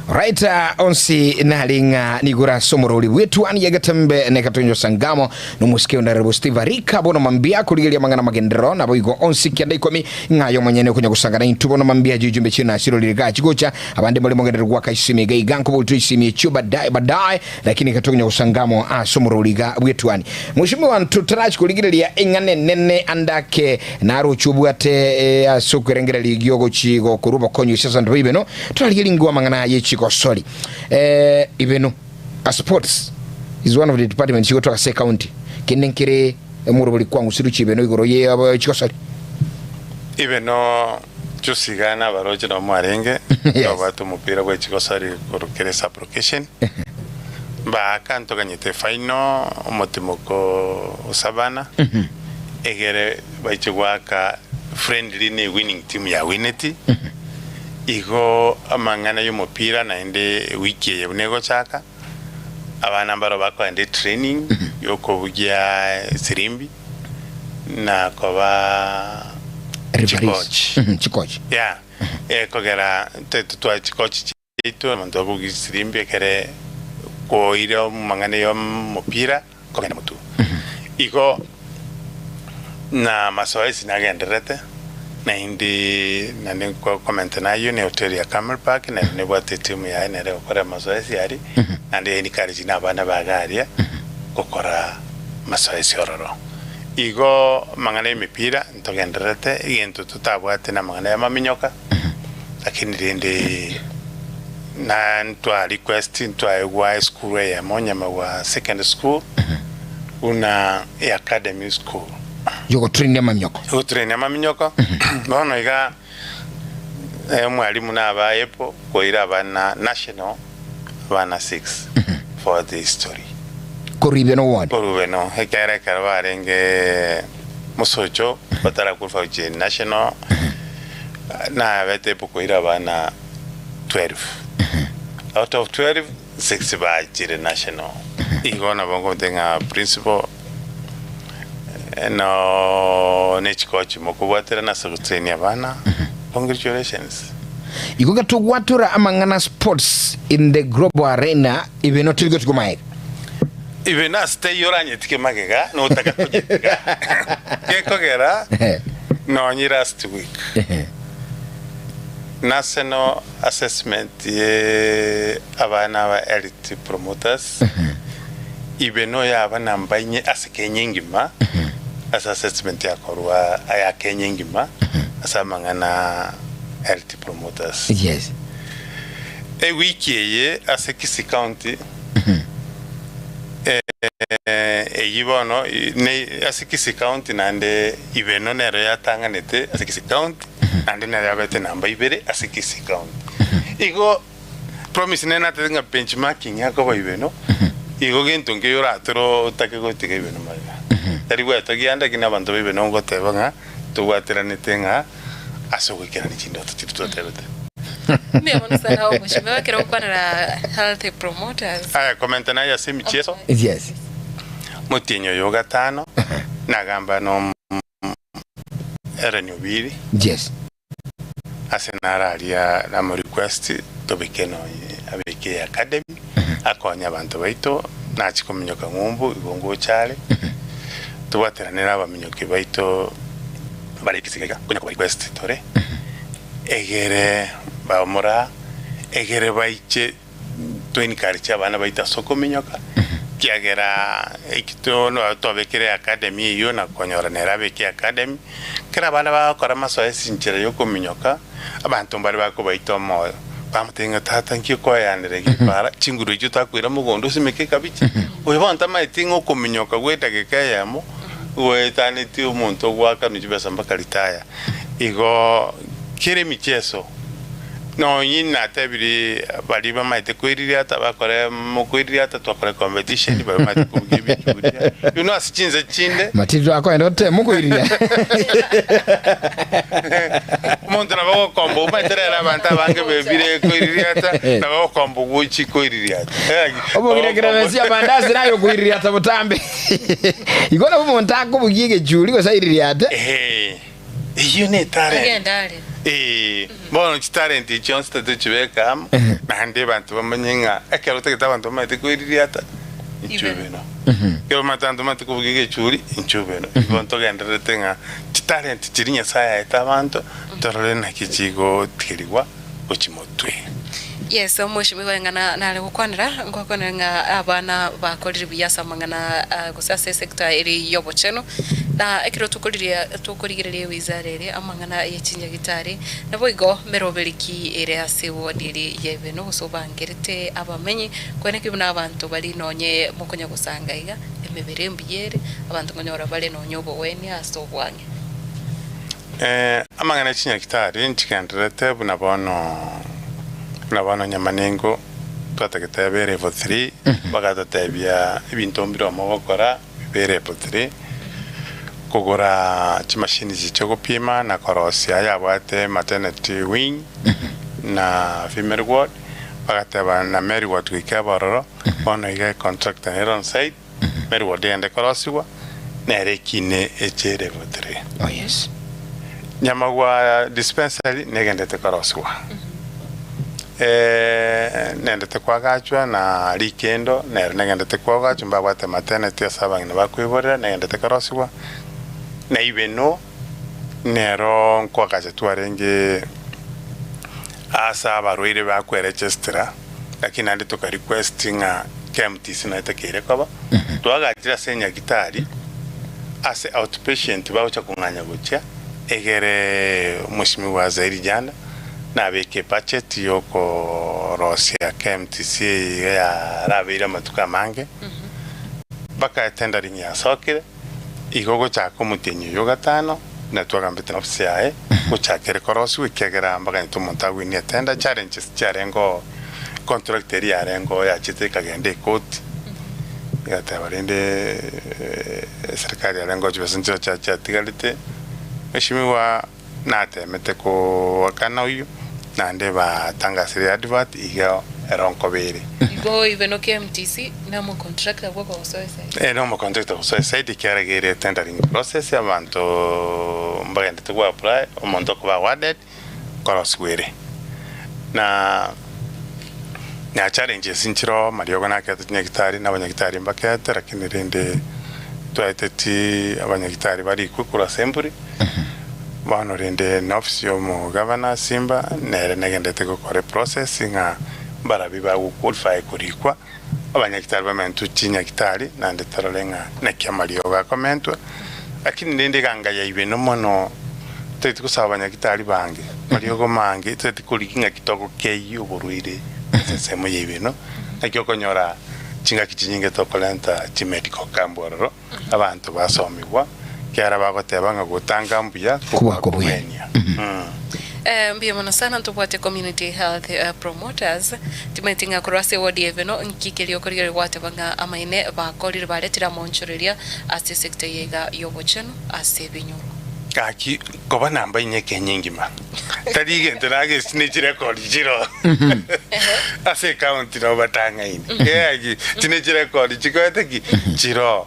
Right onsi nari ng'a nigoro ase omorori bw'etuani ya Getembe ne Katonjo Sangamo nomosike Honorable Steve Arika bono mambia korigeria amang'ana amagenderero naboigo onsi kianda ikomi ng'a aye omonyene okonya gosangana intwe bono mambia jijumbe chio nasirorire gachi gocha abande more mogenderero gwaka isimi iga iga nkoboltwe isimi echio badae badae lakini gatokonya gosangamo ase omorori iga bw'etuani Mheshimiwa ntotarachi korigereria eng'ana enene ande ake naroche obwate ase okwerengereria giogochi gokorwa obokonyi ase abanto ba Ibeno Torarigerie ngwo amang'ana aye chigosori. Eh, Ibeno, a sports is one of the departments chigotoka ase ecounty. Kende nkere omorobori kwang'usirwe chibeno igoro ye abo chigosori. Ibeno chusiga na abaroche nabo mwarenge Yes. twabwate omopira bwe chigosori korwa kere sub location baaka ntoganyete final omotimoko osabana egere baiche goaka friendly ne winning team ya wineti Igo amang'ana y'omopira naende ewiki eye buna egochaka, abana mbaro bakoenda etraining y'okobugia esirimbi na koba Referees. chikochi. Chikochi. Yeah, ekogera totware chikochi chiaito omonto okobugia esirimbi ekere koire amang'ana y'omopira kogenda motwe. Igo na amasoesi nagendererete, naende naende nko comment nayio ne hoteli ya Camel Park nere nebwate etimu yaye nere egokora amasoesi aria, naende encourage na abana baga aria gokora amasoesi ororo. Igo amang'ana ya emepira ntogendererete, egento totabwate na amang'ana ya amaminyoka, lakini rende na ntwa request ntwaegwa esukuru eyemo Nyamagwa Secondary School buna eacademy school. Yogotrainia amaminyoko. Yogotrainia amaminyoko. Bono iga omwalimu naba able koira abana national abana six for the history. Korwa Ibeno ward. Korwa Ibeno ekiagera ekero barenge mosocho bataraqualify gochia national nabete able koira abana 12 out of 12 6 bachire national igo nabo nkote ng'a principal no ne chikochi mokobwaterana ase gotrainia abana congratulations. Igo gatogwatora amang'ana sports in the global arena ibe tori gotigwa magega. Ibe nase taiyo oranyetike magega notaka konyetiga gekogera nonye last week National assessment ye abana aba health promoters ibe noyo aba namba inye ase Kenya engima ase assessment yakorwa aya Kenya engima ase amang'ana health promoters. Yes. Ewiki eye ase Kisii County eh, Eyio bono ne ase Kisii County naende Ibeno nero yatang'anete ase Kisii County naende nero yabete namba ibere ase Kisii County. Igo promise nere natebete ng'a benchmarking akoba Ibeno, igo gento nkeiyo oratore otake gotiga Ibeno magega. Tari gwetogia ande lakini abanto ba Ibeno ngoteba ng'a tobwateranete ng'a ase ogoikerania chindoto chiria twatebete. Mbuya mono sana omweshimiwa ekero ogokwanera health promoters. Aya komenta naye ase emicheso. Yes. Motienyi oyo o gatano nagamba no Ellen Obiri. Yes. Ase naro aria namo request tobeke nonye abeke academy akonye abanto baito nachi kominyoka ng'umbu igo ngocha are tobwaterane na abaminyoki baito bare Kisii iga konya koba request tore egere bamura egere baiche to encourage abana baito ase okominyoka ekiagera eki twabekire academy eyio na konyora nere abeke academy, ekero abana bagokora amasoesi enchera ya okominyoka, abanto mbare bakobaita omoyo, bamotebia ng'a tata nki okoeanera egepaara, chinguru echio takoira mogondo osimeke ekabichi, oyo bono tamaeti ng'a okominyoka gwa edageka eyemo, goetanetie omonto ogoakanwa chibesa mpaka retire. Igo kera emicheso. Nonye natebirie baria bamaete koiririata bakore mokoiririata twakore competition baria bamaete kobugia ebichuria you know ase chinse chinde Matilda akoenda oteme koiriria. omonto nabo agokomba omanyete rero abanto abange bebire koiririata nabo agokomba gochi koiririata Obogire keremesi amandasi naye okoiririata botambe. Igo nabo omonto akobugia egechuri gose aiririate. Ehe, eyio ne talent. Agende are. Ee, bono chitalent echi chionsi tatochibeka amo, naende abanto bamanye ng'a ekero otagete abanto bamaete koiririata, inchuo Ibeno. beno. Ekero omanyete abanto bamaete kobugia egechuri, inchuo beno. Igo ntogendererete ng'a chitalent chiria Nyasaye aete abanto, torore naki chigotigerigwa gochia motwe. Yes, omweshimiwa eng'ana nare gokwanera, ngwakwanera ng'a abana bakorire buya ase amang'ana ah, gose ase esector ere y'obochenu, na ekero tokoriria tokorigereria ewizara ere amang'ana ye chinyagitari, naboigo meroberi ki ere ase eward ere ya Ibeno gose obangerete abamenyi, kweneki buna abanto baria nonye mokonya gosanga iga, emebere mbuya ere, abanto nkonyora bare nonye obogwenia ase obwang'e. Amang'ana e chinyagitari nchigendererete buna bono, buna bono nyamanengo twatagete abe level three, bagatotebia ebinto mbire omogokora bibe level three, kogora chimashini echi chiogopima na korosia ayabwate maternity wing na female ward, bagateba na male ward goika ebe ororo, bono iga econtractor nere on site. Mary ward eyende ekorosigwa, nere ekine eche level 3. Oh yes. Nyamagwa dispensary negendete korosigwa. Nendete kwagachwa na rikendo nero negendete kwagachwa mbabwate maternity ase abang'ina bakoiborera negendete korosigwa. Na Ibeno nero nkoagacha twarenge ase abarwaire bakweregistera. Lakini naende toka request ng'a KMTC naye takeire koba, twagachire ase enyagitari ase outpatient bagocha kong'anya gochia egere omweshimiwa Zairi Janda nabeke ebudget yokorosia KMTC eye iga yarabeire amatuko amange mpaka etendering yasokire. Igo gochaka omotienyi oyo o gatano, na twagambete na ofisi yaye, gochaka ere korosigwa, ekiagera mbaganyete omonto agwinie etenda, challenges chiarenge oo, contract eria yarenge oo yachete ekagenda ekoti, egateba rende eserikari yarenge oo chibesa nchiro chia chiatigarete, Mheshimiwa natemete koakana oyio, naende batangasire advert iga ero nkoba ere. Igo ibe no KMTC na omocontractor bwoka gosoa eside. Ere omocontractor gosoa eside ekiagera iga ere tendering process abanto mbagendete go apply omonto okoba awarded korosigwa ere. Na na challenges nchire oo amariogo nakete chinyagitari na abanyagitari mbakete lakini rende twaeteti abanyagitari barikwe korwa ase emburi. Bono rende neofisi y'omogavana Simba nere negenderete gokora eprocess ng'a mbarabi bagoqualify korikwa abanyagitari bamentwe chinyagitari naende torore ng'a naki amariogo akomentwa. Lakini rende eganga yaibeno mono totagete gosaba abanyagitari bange amariogo mange totagete korigia ng'aki togokeyia oborwaire ase ensemo yaibeno naki okonyora. Chingaki chinyinge tokorenta chimedical camp ororo, abanto basomigwa, ekiagera bagoteba ng'a gotanga mbuya Kobua kobwenia. Eh, mbuya mono sana ntobwate community health eh, promoters timanyeti ng'a korwa ase eward ebe no nki keria okorigereria gwateba ng'a amaene bakorire baretire amaonchoreria ase esector eye iga y'obochenu ase ebinyoro. Gaki koba namba inye Kenya engima tari egento nagesi ne chirekodi chiro ase ecounty nabo batang'aini gaki chine chirekodi chikoete ki chiroo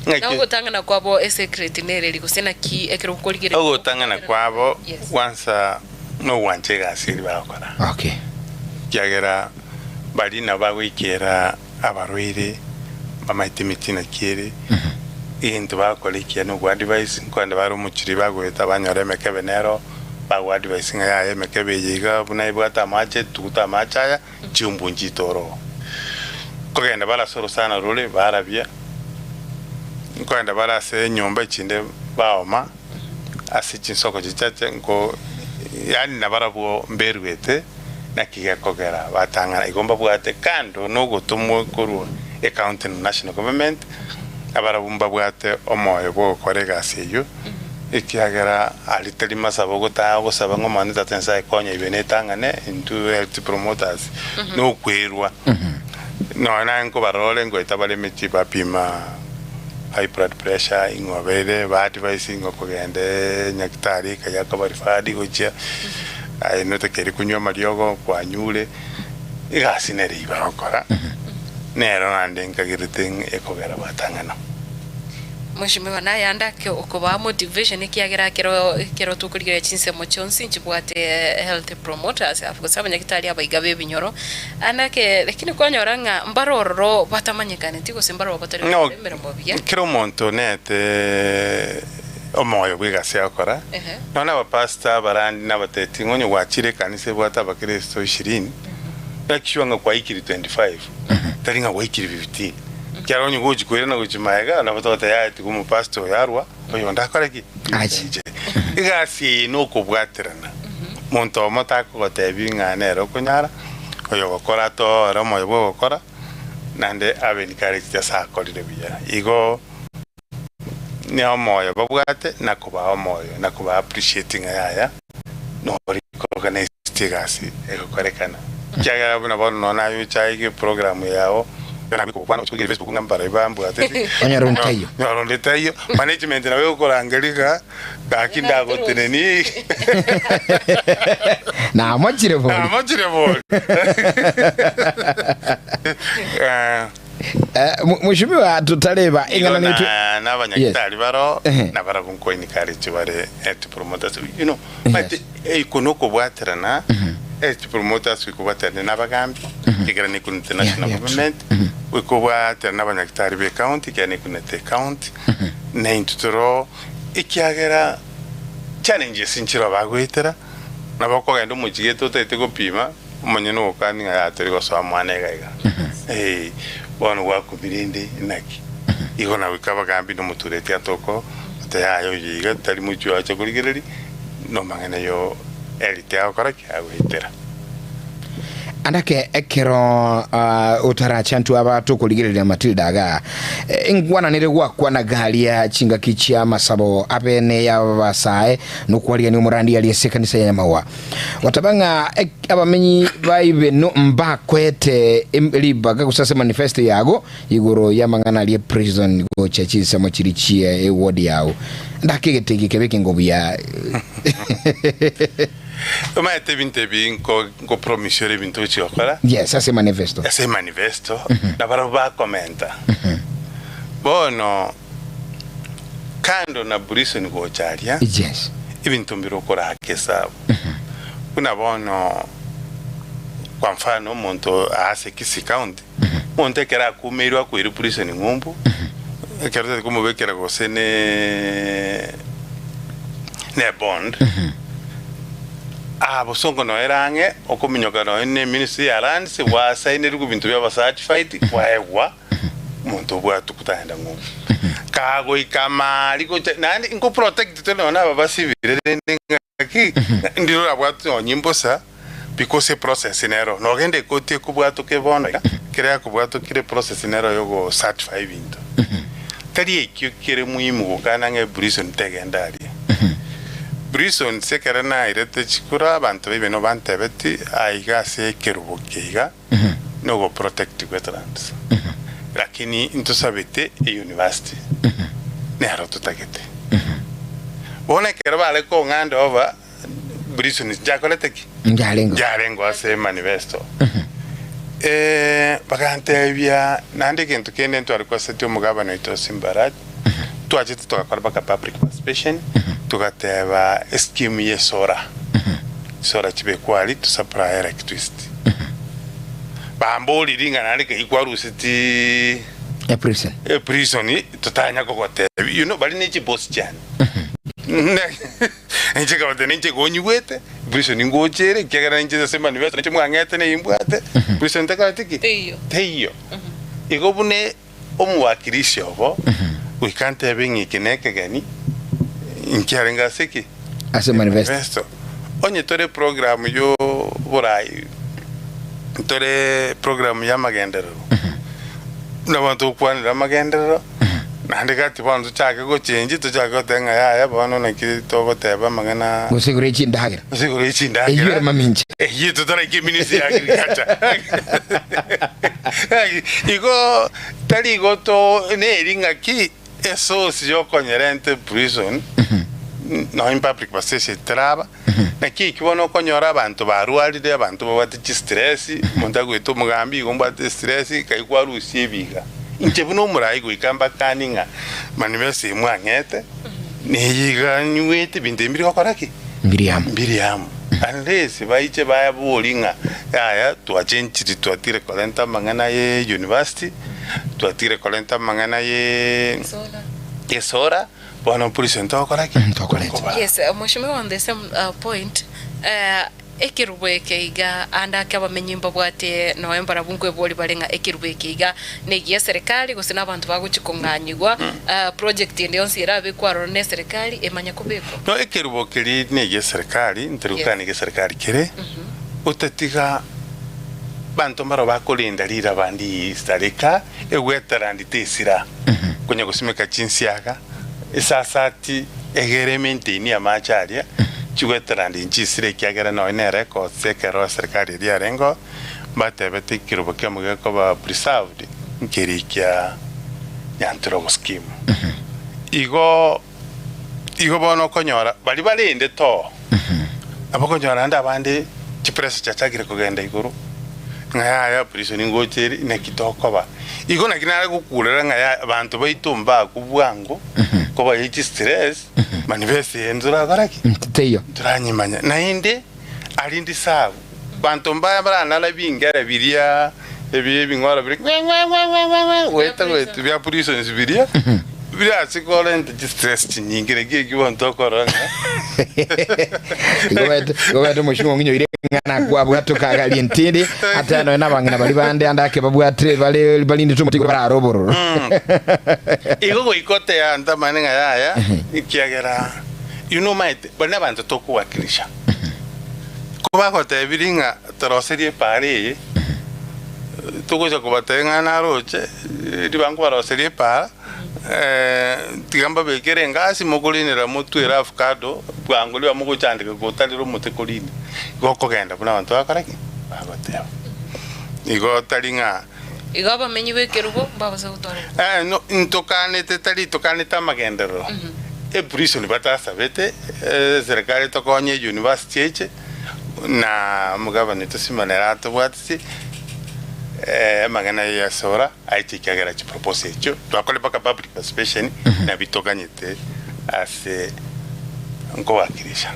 Na ng'aki ogotang'ana kwabo esecret nereri gose naki ekero okorigereria ogotang'ana kwabo Yes. kwansa nogwancha egasi eria bagokora Okay. ekiagera baria nabo bagoikera abarwaire bamaete emechie naki ere, egento bagokora ekiya na ogoadvise, nkorende bare omochiri bagoeta banyora emekebe nero, bagoadvise ng'a yaya emekebe eye iga buna ebwate amache, tuguta amache aya, chiumbu nchitore oo. Nkogenda bare ase orosana rore barabia, nkogenda bare ase enyomba echinde baoma, ase chinsoko chichache nko yaani nabarabwo mberuete. Naki gekogera batang'ana igo mbabwate kando nogotomwa korwa ecounty na national government, abarabwo mbabwate omoyo bw'ogokora egasi eyio, ekiagera aria tari masabo ogotaa ogosaba ng'a Omonene Tata Nyasaye konya ibe netang'ane intwe health promoters nokwerwa. Nonya naye nkobarora ore ngoeta bare emechie bapima high blood pressure ing'o obeire ba advise ing'o kogenda nyagetari ekaya koba referred gochia. Aye notakeire konywa amariogo kwanyure, egasi nere eyio bagokora, nero naende nkagerete ng'a ekogera batang'ana. Mweshimiwa naye ande ake okobaa motivation ekiagera ekero ekero tokorigereria chinsemo chionsi nchibwate health promoters afu gose abanyagitari abaiga b'ebinyoro ande ake lakini kwanyora ng'a mbare ororo batamanyekaneti gose mbare ororo batari No, gokora emeremo buya. kera omonto nete omoyo bw'egasi agokora, Ehe. Nonya nabapastor abarandi nabateti ng'a onye gwachire ekanisa ebwate abakristo ishirini, make sure ng'a kwaikire 25, tari ng'a gwaikire 15. Ekiagera onye gochi koirana gochia magega, nabo togoteba yaya tiga omopastor oyo arwa, oyonde akore ki? Ache. Ache. Egasi eye nokobwaterana. Monto omo takogotebi ng'a nere okonyara, oyo ogokora atoore omoyo bwa ogokora, naende abe encouraged ase akorire buya. Igo. Ne omoyo babwate na kobaa omoyo na koba appreciate ng'a yaya nori organized egasi egokorekana ekiagera buna bono nonya naye ocha aige program yao gokwana gochia korigereria Facebook ng'a mbarai bambwateti Onyore onde taiyo. onyore onde taiyo management nabo egokorangeria ng'a gaki ndagoteneni Namochire bori. Namochire bori. Eh. Eh, Mheshimiwa tutareba Igo eng'ana netwe na nabanyagitari baro Ehe. nabarabwo nkoencourage bare health promoters you know Yes. but eko nokobwaterana health promoters ekobwaterana nabagambi ekero nekunete national Yeah, yeah, true. government ekobwaterana nabanyagitari be county ekero nekunete county na intwe toro ekiagera challenges nchiro bagoetera nabo okogenda omochie gete otagete gopima Omonyene ogokania ng'a yaya tori gosoa mwana iga iga. Ee, bono gwakobire inde inaki? Igo na goika abagambi na omotureti atoko ate yaya oyo iga tari mochie oache korigereria nomang'ana yo erite agokora ki? Agoetera. Andake ekero ah, otaracha ntwe aba tokorigereria Matilda igaa, eh, enkwana nere gwakwanaga aria chingaki chia amasabo abene y'abasae nokwariania omorandi aria ase ekanisa ya Nyamagwa. Goteba ng'a abamenyi ba Ibeno mbakwete ribaga gose ase manifesto yago igoro y'amang'ana aria prison gocha chinsemo chiria chie eward yao. Ndake egete eke kebe ekengo buya. Omanyete ebinto ebi nko nkopromise ore ebinto ogochia gokora. Yes, ase manifesto. Ase manifesto, na barabwo bakomenta. Bono Kando na prison gocha aria, Yes. ebinto mbire okoraka esabu. Buna bono kwa mfano omonto aase Kisii County, omonto ekero akumeirwe akoirwe prison ng'umbu, ekero tari komobekera gose ne ne bond, aa bosongo noyo ere ang'e, okominyoka noyo ne ministry ya lands, gwasainerigwe ebinto biaba certified, kwaegwa. Omonto obwatwe kotagenda ng'umbu kagoika amari gocha naende nko protect tore nonya na ababasibire rende ng'aki ndire orabwatwe nonya imbosa. Because eprocess nero, nogenda ekoti ekobwatoke bono iga, ekero yakobwatokire eprocess nero yogo certify ebinto. Tari ekio kere muhimu gokana ng'a eprison tegenda aria. Prisons ekero nairete chikura abanto baibe nigo bantebeti aiga ase ekerubo eke iga nogo protect wetlands. Lakini ntosabete euniversity nero totagete. Bono ekero bare kong'anda over Brisons nchakorete ki? Njarengeo. Njarengeo ase manifesto. Eh, bagantebia naende egento kende ntware kwaseti omogabana oito Simba Arati, twachete togakora mpaka public participation, togateba escheme ye solar, solar chibekwa aria to supply electricity. Bamboriri ng'a naende kei kwaruseti Eprison. eprison totanya kogotebia, you know baria ne chibosi chiane. Inche nkabatebia, Ninche igo onyigwete, prison ngocha ere, ekiagera ninche ase manifesto ninche mwang'ete na imbwate, prison tekoreti ki? Teiyo. Teiyo. Igo buna omowakilishi obo, goika ntebe ng'a eke nekegeni, nkiarenge ase ki? Ase manifesto. Manifesto. Onye tore program yo oborai, ntore program ya amagenderero, buna bono togokwanera amagenderero, Naende gati bono tochake gochenji, tochake goteba ng'a yaya bono naki togoteba amang'ana Gose igoro ye chindagera. gose igoro ye Eyio chindagera. ere mamincha. Eyio totaraika eministry ya agriculture. Igo tari igo to neri ng'aki esource yokonyerenta eprison nonya in public participation teraba. Naki ekio bono okonyora abanto barwarire, abanto babwate chistress, omonto agoeta omogambi igo mbwate estress, kai kwarusia ebiga. Inche buna omorai goika mbakanie ng'a manifesto eye mwang'ete, neye iga nyuete ebinto ebi mbiri gokora ki? Mbiri amo. Mbiri amo. Unless baiche baborie ng'a yaya twachenchiri twatire korenta amang'ana ye university, twatire korenta amang'ana ye esora. Bono prison togokora ki? Tokorete. Tokobaa. Yes, Mheshimiwa on the same point, ekerubo eke iga ande ake abamenyi mbabwate noe mbarabwo nkwebori bare ng'a ekerubo eke iga negia eserekari gose na abanto bagochia kong'anyigwa project ende yonsi erabekwe aroro na eserekari emanye kobekwa. No ekerubo keria negia eserekari, ntori Yes. gokana negia eserekari kere, otatiga banto mbaro bakorenda riraba ndisareka egweterandi tesira, konya gosimeka chinsiaga, esasati egere emaintain amache aria, chigweterandi nchisire ekiagera nonya nere ekotse ekero eserekari eria yarengeo, mbatebete ekerobo kiamo gekoba preserved nkeri kia Nyanturogo scheme. Igo igo bono okonyora baria barende too, nabo okonyora naende abande chipressure chiachakire kogenda igoro, ng'a yaya prison ngocha ere naki tokoba. Igo naki nare gokurera ng'a yaya abanto baito mbakwe bwango, kobaye chistress, manifesto eye ntorakora ki? Teiyo. Ntoranyimanya. Naende aria ndisabu, banto mbaya baranara bingere biria ebi ebing'ora bire ng'we ng'we ng'we ng'we ng'we ng'we goeta goeta bia prisons biria birase korenta chistress chinyinge naki ekio bono tokorora ng'a Igo bete igo bete omoshingo ong'inyoire ng'a nakwabwatoka agaria entindi ate nonya na abang'ina baria bande ande ake babwate bare barindete omotigo barare obororo. Igo goika oteya ntamanye ng'a yaya ekiagera you know maete baria nabanto tokowakilisha Kobagotebirie ng'a toroserie epaara eye, togocha kobatebia ng'a naroche ribaga nkobaroseria epaara, tiga mbabekere engasi mokorinera motwere avocado bwango ribaga mogochandeka gotarera omote korina. Igo okogenda buna abanto bagokora ki? Bagoteba. Igo tari ng'a. Igo abamenyi b'ekerubo mbabase gotwara oboronge. No, ntokanete tari tokanete amagenderero eprison batasabete eserekari etokonye euniversity eche na omogabane tosimane ere atobwatisi amang'ana aya yasora aiche ekiagera chiproposal echio twakore mpaka public participation nabio toganyete ase nkowakilisha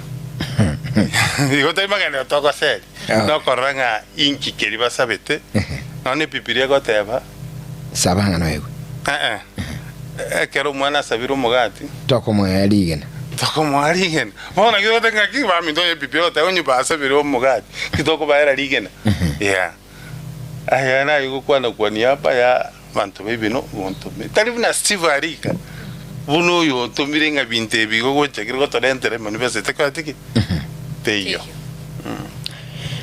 igo tari magenderero togoseri. Nokorora ng'a inki keria basabete, nonya ne Ebibilia egoteba. Saba ng'a noegwe. Ee, ekero omwana asabire omogati. Tokomoa rigena. Tokomoa rigena. Bono naki togoteba ng'aki baminto onye Ebibilia egoteba onye basabire omogati, ki tokobaera rigena? Yeah. Aya naye gokwana kwania aba abanto b'ebino gontomire. Tari buna Steve arika, buna oyo otomire ng'a binto ebi igo gochakire gotorentera emanifesto etakoreti ki? Teiyo.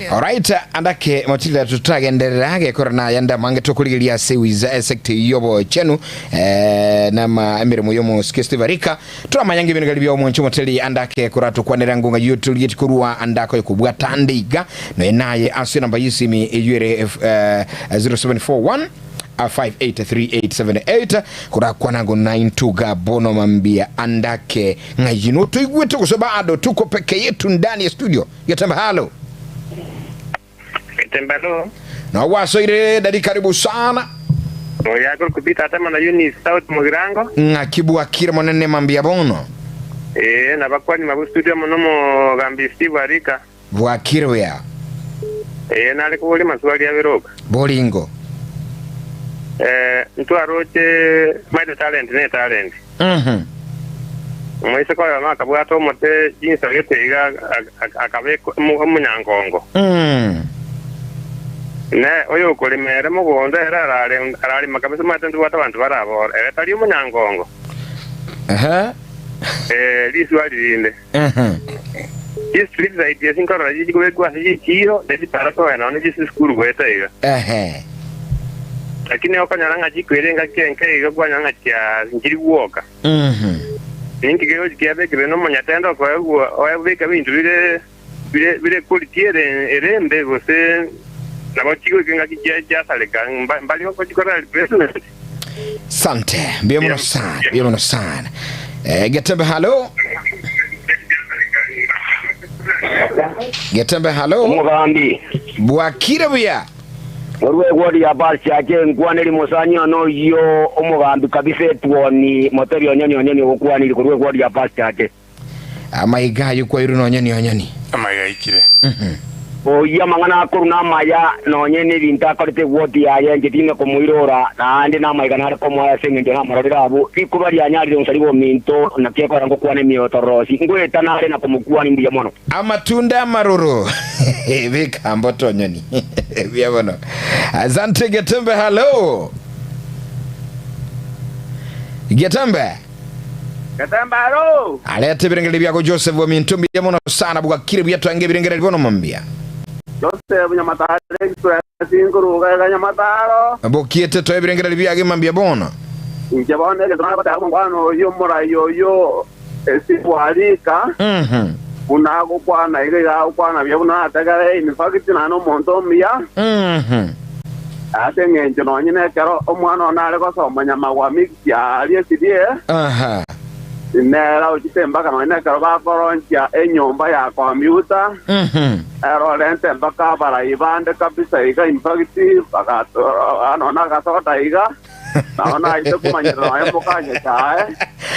Alright, andake mochirira tutagenderera gekora naye ande amange tokorigeria ase wiza esector y'obochenu eh, nama emeremo y'omosike Steve Arika turamanya nge ebinto bia omonche omoteri andake koratukwanera ngonga yoturieti korwa andako ekobwata ande iga noye naye ase namba y'esimi eywo ere eh, 0741 583878 korakwana ngo naintuga bono mambia andake ng'ayino toigwete gose bado tuko peke yetu ndani ya studio Getembe halo. Getembe halo. Na wasoire dadi karibu sana. Oyo akorokwa Peter Atema na Eunice South Mugirango. Ng'aki bwakire monene mambia bono. Ee, nabakwani mabu studio amo nomogambi Steve Arika. Bwakire buya. Ee, nare koboria amaswali abere oka. Boringo. Eh, ntwaroche maete talent ne talent. Mhm. Omoiseke oyomo akabwata omote chinsa gete iga akaba omonyangongo. Ne oyokorema ere mogondo ere ararema kabisa omanyete ntobwate abanto barabore, ere tari omonyangongo. Ehe. Eh, riswali rinde. Chistreet light esi nkorora chikobekwa ase chichiiro, ne chipara kogenda nonya ne chisukuru goeta iga. Ehe. Lakini okonyora ng'a chikwere engaki enke iga kwanyora ng'a chia nchiri gwoka. Ninki kegochi kiabekirwe nomonyatende okoegwa oebeka ebinto bire bire bire quality ere ere embe gose nabo chigoika engaki chia chiasareka mba mbari gochikora replacement. Sante, mbuya mono sana, mbuya mono sana. Eh, Getembe halo. Getembe halo. Omogambi. Bwakire buya. Korwa egwori ya Baal-Shache nkwaneri mosani one oyio omogambi kabisa etuoni, motebi onyoni onyoni ogokwanirie korwa egwori ya Baal-Shache. Amaiga ayio kwairwe nonyoni onyoni. Amaiga aikire. Oyio amang'ana akorwa namaya, nonye nebinto akorete egwoti yaye, inche tinde komoirora, naende namaiga nare komoa ase engencho namororire abwo. Rikuba rianyarire gonsari bominto, naki ekogera ngokwana emiotororosi, ngoeta nare na komokwania mbuya mono. Amatunda amaroro beka mboto nyoni buya bono. Asante Getembe hello. Getembe. Getembe hello. Areta ebirengererio biago Joseph ominto mbuya mono sana bwakire buya twange ebirengererio bono mambia. Joseph Nyamataro Express nkoruga iga Nyamataro. Bokiete toe ebirengererio biago mambia bono. Inche bono egento nagoteba omongwana oyio omorai oyio Esibwarika, buna agokwana iga iga agokwana buya buna nategere, in fact naende omonto omuya, ase eng'encho nonye nekero omwana one are gosoma nyamagwa mixed aria SDA, nere aochete mpaka nonye nekero bakoronchia enyomba ya computer, ere orente mpaka abarai bande kabisa iga in fact bagato nonye agasoda iga. Nao naise komanyera nonya moka Nyasae,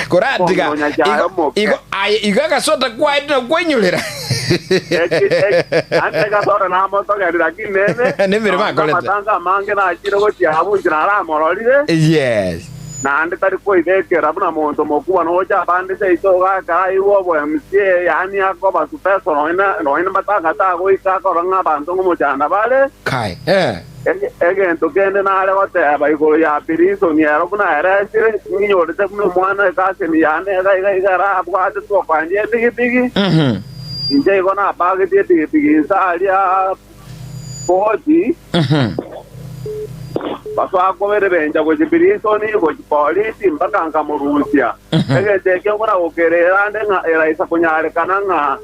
Koratiga omonto o Nyasae igo omoke. igo aye igo agasota kwaye tinakwenyurera. Eki eki ande gasota namotogerire, lakini nere Nemeremo nonya akorete. amatanga amange nachire gochia abwo inche naramororire, Yes. naende tari koibekera buna monto mokubwa nocha abande seito ogakera aigwe obo MCA yaani akoba special nonya nonya matanga tagoika akorora ng'a abanto ngomochanda bare. Kai. Eh. Egento kende nare goteba igoro ya Pirisoni ero buna eresire, ninyorete buna omwana ekaseni yane iga iga iga erabwatetwe okoendia epigipigi. Inche igo napagetie epigipigi inse aria Poti, basoa koberebencha gochia Pirisoni, gochia polisi, mpaka nkamorusia. Egento ekio buna gokerera ande ng'a eraisa konyarekana ng'a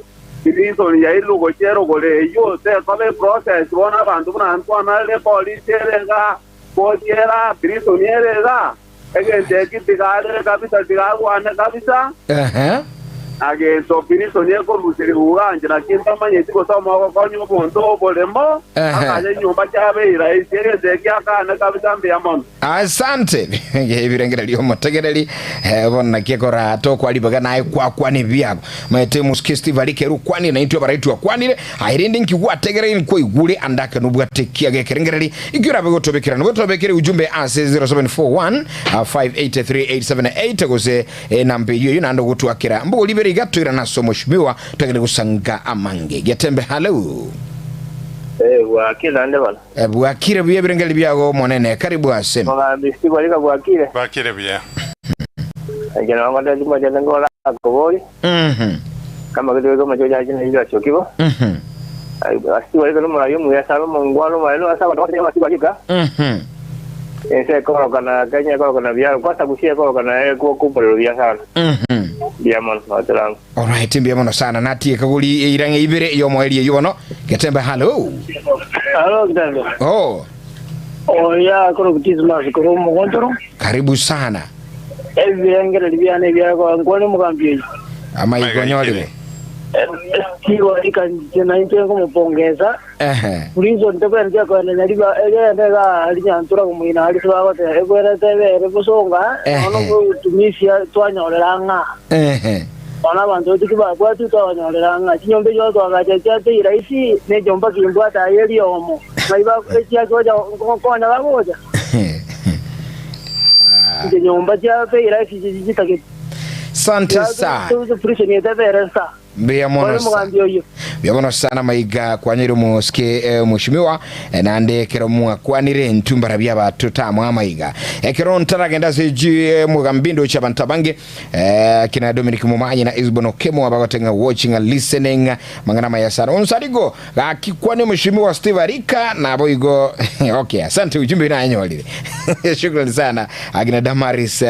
Reason yairwe gochia erogoro eyio tekoba eprocess bono abanto buna ntwanarire police ere igaa, court ere aa, prison ere igaa, egento eki tigarire kabisa tigarwane kabisa, Ehe. na gento prison ekoruseria uganje naki ntamanyeti gose omogokonya obonto oboremo Ehe. akanya enyomba chiabeire rahisi egento eki akane kabisa mbuya mono. Asante ebirengererio omotegereri eh, bono naki ekora tokwaribaga naye kwakwana ebiago maete mosike Steve arike ere okwanire naintwe abarai twakwanire aye rende nki gwategereire nkwaigure ande ake nobwate kiaga ekerengereri inki orabe gotobekera nabo tobekere ujumbe ase 0741 583878 gose enamba eyio eyio naende ogotwakera mbogori ibere iga toirane ase omoshimiwa twagende gosanga amange Getembe hallo. Eh, bwakire naende bono. Bwakire buya ebirengererio biago, Omonene, karibu ase. Mogambi Steve Arika bwakire. Bwakire buya. Inche nabo ngotebi chimochete nkore akoboria, kama gete goika omochie ochache na Judas Okibo. Ase barika nomoraia omuya ase abe omongwana omonene ase abanto bonsi ase barika. Ense ekorokana Kenya ekorokana biaro kwanza Gusii ekorokana ekwo omorero buya sana. Mbuya mono goterama. Alright, mbuya mono sana natieka gori eirang'e ibere yomoerio eywo bono Getembe hallo. Halo Kitembe. Oh, Oya koro Dismas koro omogontoro. karibu sana. Ebirengereri biane ebiago nkwane omogambi oyo. Amaigo nyorire. Tigo ika nche na inche nkomopongeza. Prison tokwendia kwenda nyariba egende ga rinyantura kumuina ari bagote ekwerete bere bosonga ono kutumisia twanyorera ng'a. Ona abantu tukibabwati twanyorera ng'a chinyombe jo twagacha chiate iraisi ne jomba kimbwata ayeri omo. Maiba chia goja konya bagoja. Nyomba chia iraisi chitake. Sante sana. Prison yetebere sa. Mbuya mono sana. Mbuya mono sana maiga kwanyire omosike mheshimiwa nande ekero mwakwanire entumbara bia abato tamwa maiga ekero ntaragenda ase ji mugambi ndochi abantu abange kina Dominic Mumanyi na Isbon Okemo abagotenga watching and listening mang'ana maya sana onsarigo gakikwane mheshimiwa Steve Arika nabo igo okay asante ujumbe nanyorire shukrani sana akina Damaris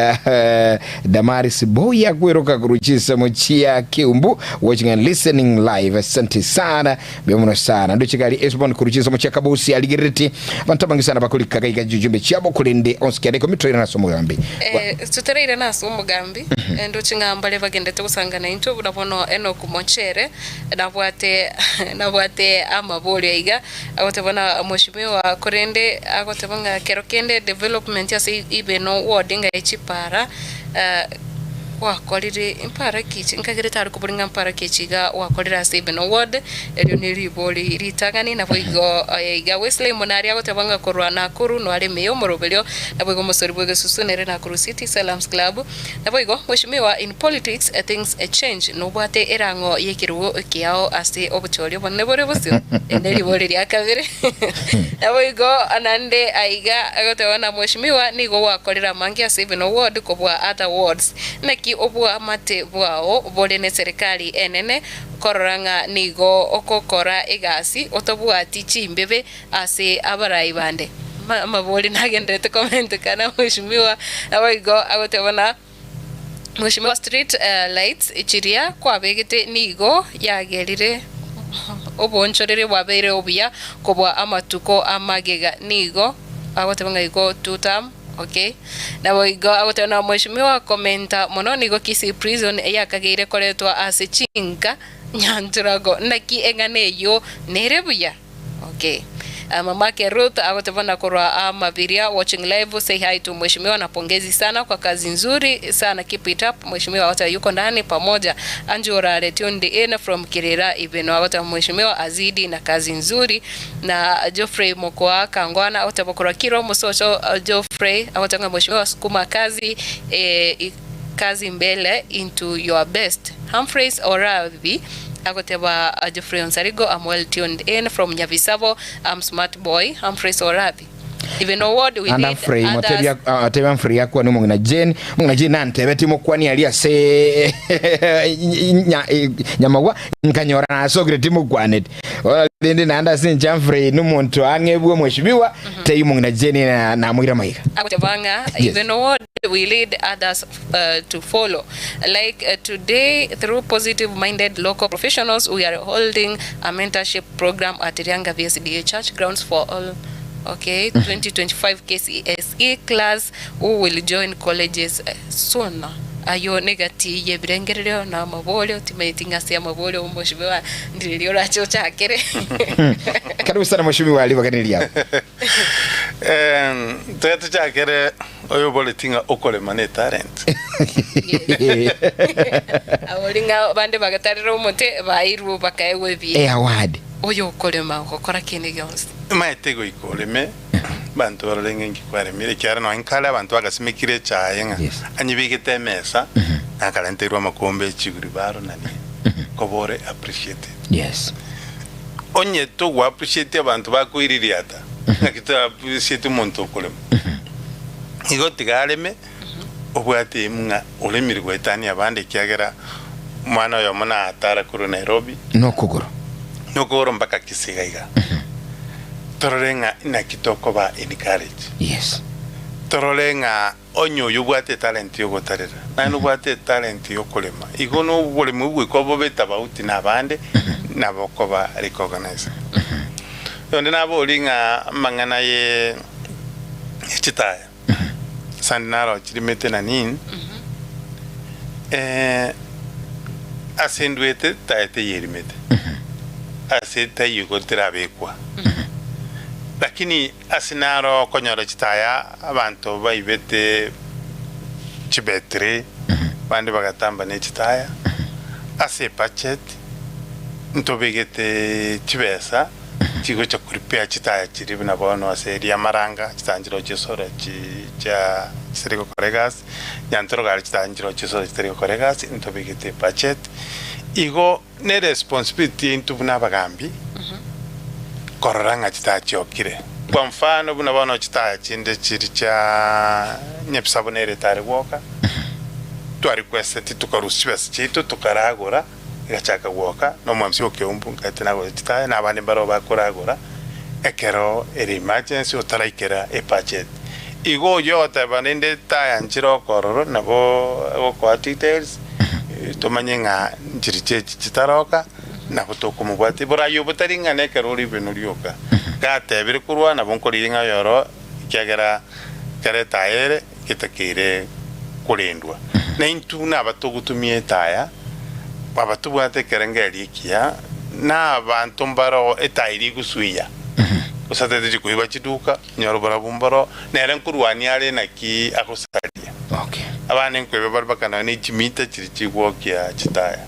Damaris Boya kweroka kuruchisa muchia Kiumbu watching and listening live asante sana byomuno sana ndochikali Esbon kuruchisa muchia Kabusi aligereti abantu abange sana bakulika gaiga jujumbe chiabo kulinde onsikiade komitoira nasomo gambi Tutereire nase omogambi ndochi ng'ambare bagendete gosangana intwe buna bono Enock Mochere nabwate nabwate amaborio iga agoteba mheshimiwa korende agoteba ng'a kero kende development ase ibeno ward ng'a echipara wakorire mpara kichi nkagere tari koboringa mpara kichi iga wakorire ase ibeno ward erio ni ribori ritang'ani nabo igo iga Wesley Monari agoteba ng'a korwa Nakuru no areme omoroberio nabo igo omosori bwa egesusu nere Nakuru City Salams Club nabo igo mheshimiwa in politics things change nobwate erang'o yekerugo kiao ase obochori obonene bore bosio ende ribori ria kabere nabo igo nande aiga agoteba na mheshimiwa nigo wakorera amange ase ibeno ward kobua other wards naki obwamate bwao bore ne serikali enene korora ng'a nigo okokora egasi otobwati chimbebe ase abarai bande amabori nagenderete komentekana mheshimiwa nabo igo agoteba na mheshimiwa street lights chiria kwabegete nigo yagerire obonchorere bwabeire obuya kobwa amatuko amagega nigo agoteba ng'a igo two term okay nabo igo agoteba na mheshimiwa komenta mono nigo Kisii prison eyakageire koretwa ase chinka nyanturago naki eng'ana eyo nere buya okay mamake Ruth agoteba na korwa Mabiria watching live say hi to mheshimiwa na pongezi sana kwa kazi nzuri sana keep it up mheshimiwa wote yuko ndani pamoja Anjura tuned in from Kirira Ibeno agoteba mheshimiwa azidi na kazi nzuri na Geoffrey Mokoa Kangwana agoteba korwa Kiro Musocho Geoffrey agoteba mheshimiwa sukuma kazi kazi mbele into your best Humphreys Orabi agoteba Geoffrey Onsarigo I'm well tuned in from Nyavisabo I'm smart boy Humphreys Orabi even award we anda need Frey others motebia atebia Humphrey yakwa ni mong'ina Jane mong'ina Jane nantebe timokwani aria ase nyamagwa nkanyora nasokire timokwanete rende naende ase inche Humphrey ni omonto ang'e bwa mheshimiwa tei mong'ina Jane namoira maiga Agotebanga even award we lead others to follow like today through positive minded local professionals we are holding a mentorship program at Rianga VSDA Church grounds for all okay 2025 KCSE class who will join colleges soon ayo negati yebirengererio na maborio timaiti ng'ase ya maborio mheshimiwa ndiririo orache ochakere karibu sana mheshimiwa alibaganiria Tuge tuchakere oyo boletinga okorema ne talent aboringa bande bagatarera omote bairwo bakaegwa ebi award oyo okorema ogokora kende gionsi maete goika oreme bantu barorenge nkikwaremire kiara no nkare abantu bagasimekire echaye ng'a anyibigete emesa nakarenterwa amakombe echiguri baro nani kobore appreciated onye togwa appreciate abantu bakwiriria ata ng'aki to appreciate omonto okorema igo tiga areme obwate emu ng'a oremire goetania abande ekiagera omwana oyomo natara korwa Nairobi nokogoro Nokogoro mpaka Kisii iga iga. Torore ng'a inaki tokoba encourage. Yes. Torore ng'a onye oyo obwate etalent yogotarera, naende obwate etalent yokorema, igo noboremi obwo goika bobe tabauti na abande, nabo okoba recognized. Onde nabori ng'a amang'ana ye chitaya, sande naro chirimete na nini, ase ndwete taya teyerimete, ase taiyo igo terabekwa, lakini ase naro okonyora chitaya abanto baibete chibetiri, bande bagatamba ne chitaya, ase ebudget ntobegete chibesa chigocha koripea chitaya chiria buna bono ase eria amaranga, chitaya nchiroo chisore chi chia chitari gokora egasi, Nyantoroga aria chitaya nchiroo chisore chitari gokora egasi, ntobegete ebudget. Igo ne responsibility yaito buna abagambi korora ng'a chitaya chiokire. Kwa mfano buna bono chitaya chinde chiri chia Nyabisabu nere etare gwoka, twa requesteti tokarusia chibesa chiaito tokaragora egachaka gwoka, na omwamsi o Keumbu nkaete nagore chitaya na abande mbaroo bakoragora ekero ere emergency otaraikera ebudget. Igo oyio ogoteba rende etaya nchire okororo nabo agokoa details tomanye ng'a nchiri chiachi chitaroka nabo tokomobwatia. Borayi obo tari ng'a nekero ore ibeno rioka. Gatebire korwa nabo nkorigia ng'a oyoro ekiagera ekero etaya ere getakeire korendwa. Na intwe buna abatogotumia etaya, aba tobwate ekerengererio ekiya, na abanto mbaro etaya eria egosuiya, gose atete koiba chiduka, Nyora oborabu mboro, nere nkorwania are naki agosaria. Okay. Abande nkoeba bare baka nonya ne chimita chiria chigwokia chitaya.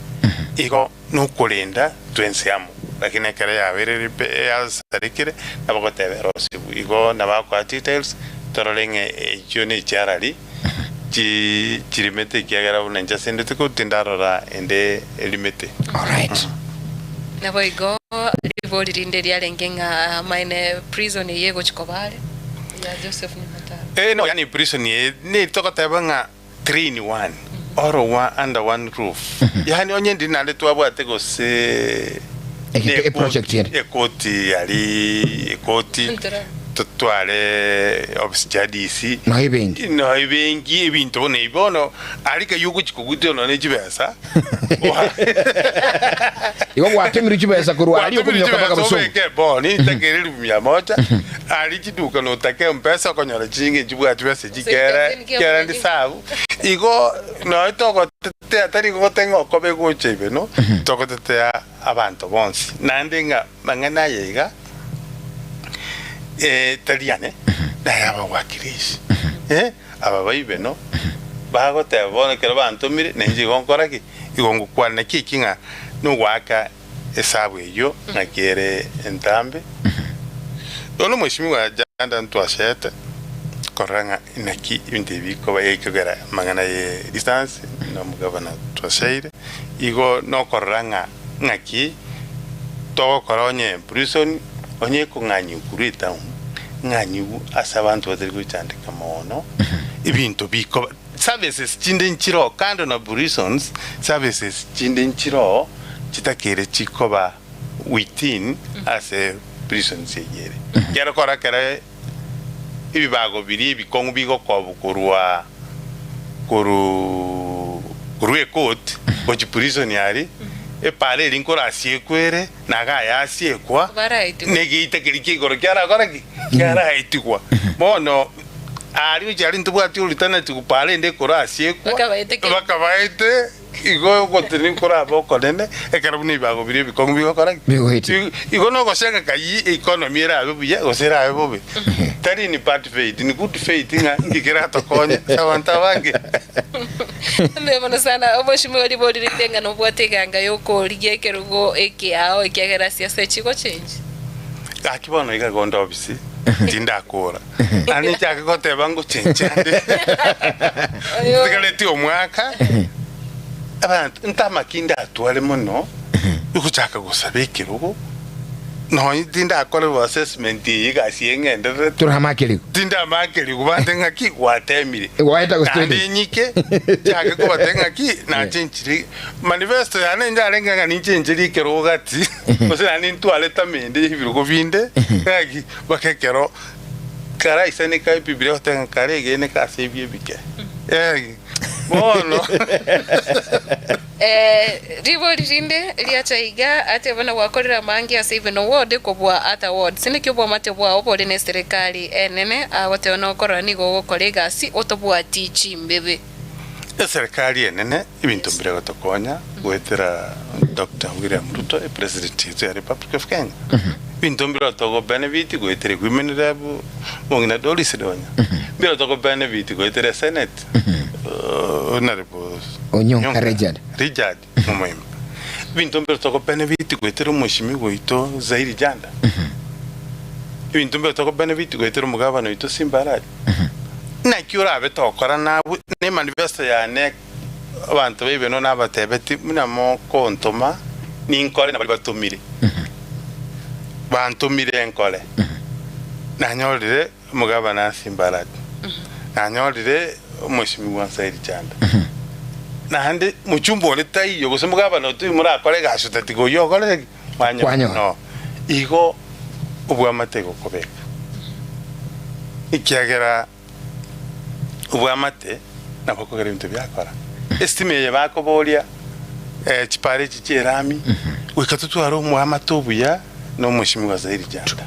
Igo nokorenda twensi amo, lakini ekero yabeire ripe yasarekire nabo goteba ere osibwe. Igo nabo akoa details torore ng'a echio ne chiarari chi chirimete ekiagera buna inche ase inde tiko tindarora ende erimete. Alright. Naboigo ribori rinde riarenge ng'a amaene prison eye egochia koba are ya Joseph Nyamataro. Eh no yani prison eye ne togoteba ng'a three in one or one under one roof yani onye ndiri naende twabwate gose Egento- e project ere. ekoti ari ekoti Ntera. totware office chia DC Noe ebenki. noe ebenki ebinto buna ebi bono Aria kayio ogochia kogutia nonya ne chibesa. Igo gwatemirwe chibesa korwa aria Gwatemirwe okominyoka mpaka chibesa bosongo. obeke boni ntakere elifu mia moja aria chiduka notake mpesa okonyora chinyinga nchibwati besa chikere kere ndi sabu igo nonya togotetea tari gote ng'a okobe gocha ibe no togotetea abanto bonsi naende ng'a mang'ana aya iga tari ane naye abawakilishi eh. Aba baibeno bagoteba bono ekero bantomire, nainche igo nkora ki? Igo ngokwana. Naki eki ng'a nogoaka esabu eyio naki ere entambe. Bono omweshimiwa Janda ntwachete korora ng'a naki ebinto ebi bikoba ekogera amang'ana ye distance na omogabana twaseire, igo nokorora ng'a ng'aki togokora onye prison onye ekong'anyigwa korwa etown ng'anyigwe ase abanto batari gochandeka mono ebinto bikoba services chinde nchiroo kando na prisons services chinde nchiroo chitakere chikoba within ase prisons eyio ere. Ekero kora ekero ebibago biria ebikong'u bigokobwa korwa korwa korwa ecourt gochia prison aria, epara eria nkorasiekwa ere, na iga yasiekwa, Baraitigwa. na egeita keria kia igoro kiarakora ki? Kiaraitigwa. Bono aria gochia aria ntobwati alternative para ende ekorasiekwa, Bakabaete ke- bakabaete Igo ogotini nkorabe okonene, ekero buna ebibago biria ebikong'u bigokora ki? Bigoetia. Igo nogoseka kayii economy erabe buya gose erabe bobe. Tari in bad faith, in good faith ng'a inki keratokonye ase abanto abange. Mbuya mono sana omoshimiwa ribori rinde ng'a nobwate eganga yokorigia ekerogo ekeao ekiagera ase ase chigochengi. Gaki bono iga igo nde ofisi, tindakora. Naende nchake goteba ngochenchia nde. Ntigareti omwaka, abanto ntamaki ndatware mono, gochaka gosaba ekerogo. Nonye tindakorerwa assessment eye egasi eye ng'endererete. Toramakerigwe. Tindamakerigwe bande ng'aki gwatemire. Gwaeta gose Naende toeteti. nyike nchake kobatebia ng'aki nachenchire manifesto yane njarenge ng'a ninchencherie ekerogo gati gose naende ntware tamende y'ebirogo binde ng'aki mpaka ekero karaisane ebibilia egoteba ng'a kare egeneke ase ebi ebike. Egi bono. Ribori rinde riacha iga, atebe buna gwakorire amange ase Ibeno Ward kobua Arthur Ward. Sineki obwamate bwao bore neserekari enene, agoteba nokorora nigo ogokora egasi otobwati chimbibi. Eserekari enene ebinto mbire gotokonya goetera Doctor William Ruto epresident yaito ya Republic of Kenya. Ebinto mbire togo benefit goetera women rep mong'ina Doris Donya. Mbire togo benefit goetera esenate Honourable Onyonka Richard. Richard Momoima. Ebinto mbire togo benefit goetera omoshimiwa oito Zairi Janda. Ebinto mbire togo benefit goetera omogabana oito Simba Arati. Naki orabe tokora nabwo ne manifesto yane abanto b'ebieno nabatebeti buna mokontoma ninkore na baria batomire. Bantomire nkore. Nanyorire omogabana Simba Arati. Nanyorire omwesimigwa Nsairi Chanda. Naende mochumba onde taiyo gose omogabana otoiyo morakore egasi otatiga oyio okorire ki? Mwanyora. Kwanyora. No. Igo obwamate gokobeka. Ekiagera obwamate nabo okogera ebinto biakora. Esitima eye bakoboria chipara echi chi'erami, goika totware omwamate obuya na omweshimiwa Zairi Janda.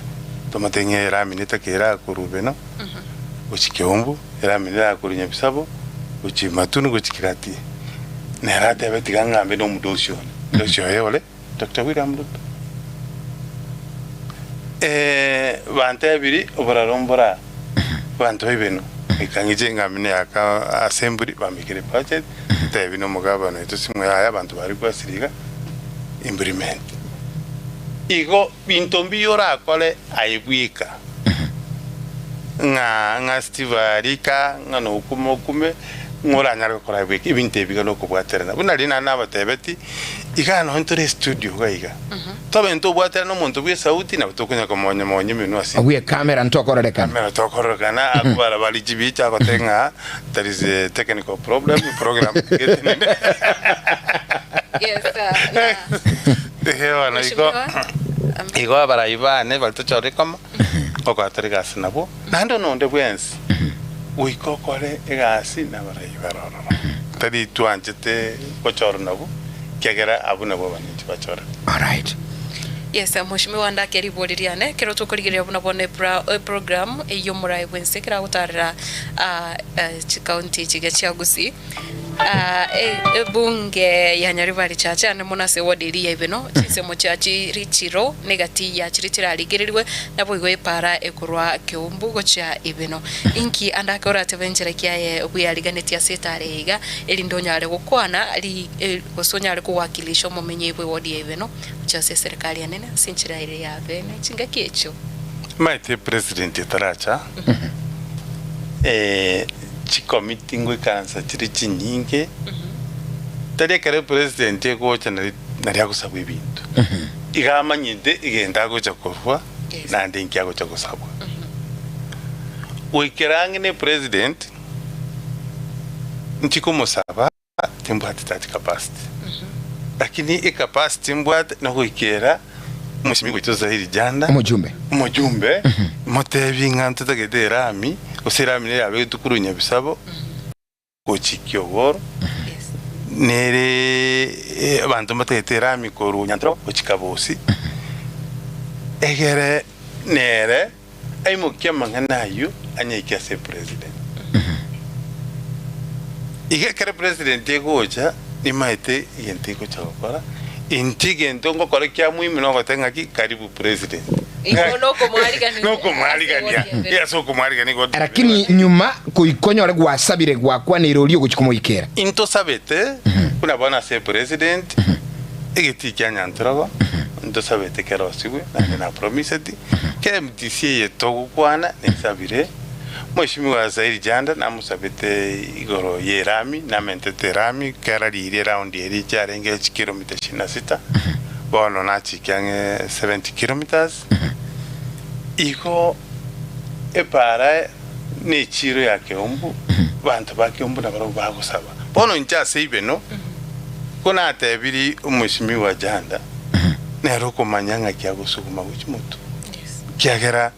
Tomate ng'a erami netake erakorwa Beno gochia Keumbu, erami nerakorwa Nyabisabo gochia Matunu gochia Kegati. Nere atebe tiga ng'ambe na omodosi one. Omodosi oye ore Doctor William Ruto. Bantebiri oboraro mbora abanto baibeno goika ng'iche eng'ambi neyaka assembly bambekere budget ntebi na omogabana oito simu yaye abanto ba request iga implement. Igo binto mbiya orakore aye bweka ng'a ng'a Steve arika ng'a nokume okume ng'a oranyare gokora aye bweka ebinto ebi iga nokobwaterana. Buna riria naende nabatebeti Igaa nonya ntore estudio iga iga, tobe ntobwatera nomonto bw'esauti nabo tokonya komonya monya emenwa ase Obwe camera ntokororekana. Camera tokororekana akobara bari chibicha agote ng'a there is a technical problem program getenene. Yes, na Ehe bono igo Mheshimiwa, igo abarai bane baria tochore komo ngokora tore egasi nabwo naende nonde bwensi goika okore egasi nabarai bare ororo. Tari twanchete gochorwa nabwo, ekiagera abwo nabwo abanenchi bachorete. Alright. Yes, Mheshimiwa ndake ribori riane ekero tokorigereria buna bono epra eprogram eyio omorae bwense ekero agotarera ah, eh, chikaunti chiria chia Gusii ah, e- ebunge ya Nyaribari Chache ande mono ase eward eria ya Ibeno chinsemo chia chiri chiro negati ya chiria chirarigererigwe naboigo epara ekorwa Keumbu gochia Ibeno. Inki ande ake oratebe enchera ki aye bweariganetie ase etara eye iga, erinde onyare gokwana ri gose onyare kowakilisha omomenyi bw'ewodi ya Ibeno gochia ase eserekari enene ase enchera ere ya bene chingaki echio? Omanyete president etaracha chikomiti ngoikaransa chire chinyinge, tari ekero president egocha nari nari agosabwa ebinto, iga amanyete egento agocha korwa naende inki agocha gosabwa. Goikera ang'e ne president, inchi komosaba timbwati that capacity. Lakini ecapacity mbwate nogoikera omosimi goito Zairi Janda, Omojumbe. omojumbe, motebi ng'a ntotagete erami, gose erami nere yabegetwe korwa Nyabisabo gochia Kiogoro, nere abanto mbatagete erami korwa Nyantrogo gochia Kabosi, egere nere aimokie amang'ana ayio anyaike ase president. Iga ekero president egocha nimaete egento egocha gokora, inche egento ngokora kia muhimu nogoteba ng'aki karibu president. Igo nokomwarigania. Nokomwarigania. Ase okomwarigania igo. Lakini nyuma goika onyore gwasabire gwakwaneire oria ogochia komoikera. Intosabete buna bono ase president egetii kia Nyantrogo ntosabete kerosigwe naende na promiseti Kera emitisi eye togokwana nesabire, Mweshimiwa Hazaeli Janda namosabete igoro y'erami, namentete erami kera riria eraundi eria chiarenge chikilomita ishirini na sita. Bono nachike ang'e 70 kilometres, igo epaara ne echiiro ya Keumbu, abanto ba Keumbu nabarabwo bagosaba. Bono inche ase ibeno, ko natebirie omweshimiwa Janda, nere okomanya ng'aki agosuguma gochia motwe, ekiagera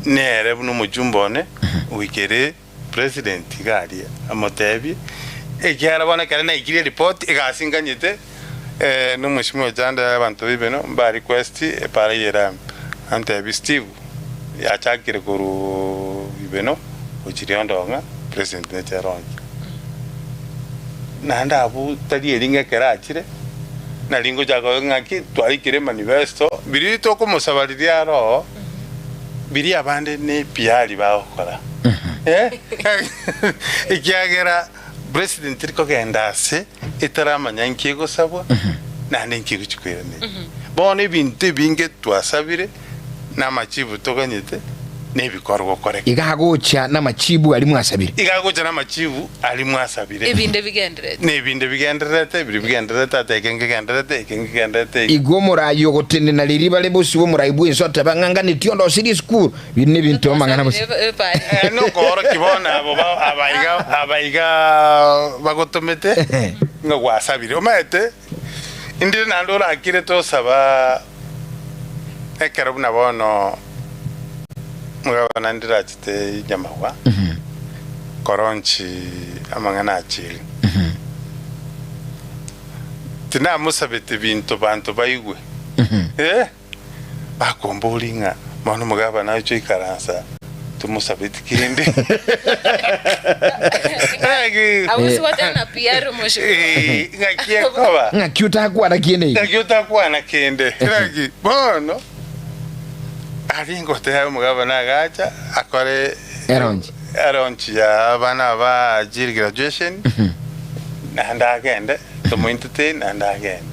nere buna omochumba one goikera President iga aria amotebie, ekiagera bono ekero naikire eripoti egasi nganyete na omweshimiwa Janda abanto baibeno mba request epara eye erame. Antebie Steve yachakire korwa ibeno gochia Riondong'a President neche eronche. Naende abwo tari eri ng'a ekero achire nari ngochaka ng'aki twarikire emanifesto biria tokomosaba riria aroo. Biria abande nebiari bagokora, ekiagera president teri kogenda ase etaramanya nki egosabwa naende nki egochia koiraneria. Bono ebinto ebinge twasabire na amachibu toganyete na ebikorwa gokoreka. Iga agocha namachibu aria mwasabire. Iga agocha namachibu aria mwasabire. Ebinde bigendererete. Na ebinde bigendererete, biria bigendererete, ata eke nkegendererete, eke nkegendererete iga. Igo omorai ogotenena riria bare bosio bw'omorai bw'ense oteba ng'a nganeti onde osirie esukuru, biri nebinto amang'ana bosa. Eh, nokoorokia bono abo ba- abaiga abaiga bagotomete ng'a gwasabire. Omanyete, indire naende orakire tosaba ekero buna bono omogabana ndirachete nyamagwa. Koronchi amang'ana achire. Tinamosabete binto banto baigwe. Eh, bakomboria ng'a bono omogabana oche oikaransa tomosabeti kende. Abwo sigoteba na PR mheshimiwa. Eh, ng'aki ekoba. Ng'aki otakwana kende iga? Ng'aki otakwana kende. Ng'aki bono aria ngoteba omogabana agacha akore Eronchi. Eronchi ya abana aba ajili graduation naende agende tomo entertain naende agende.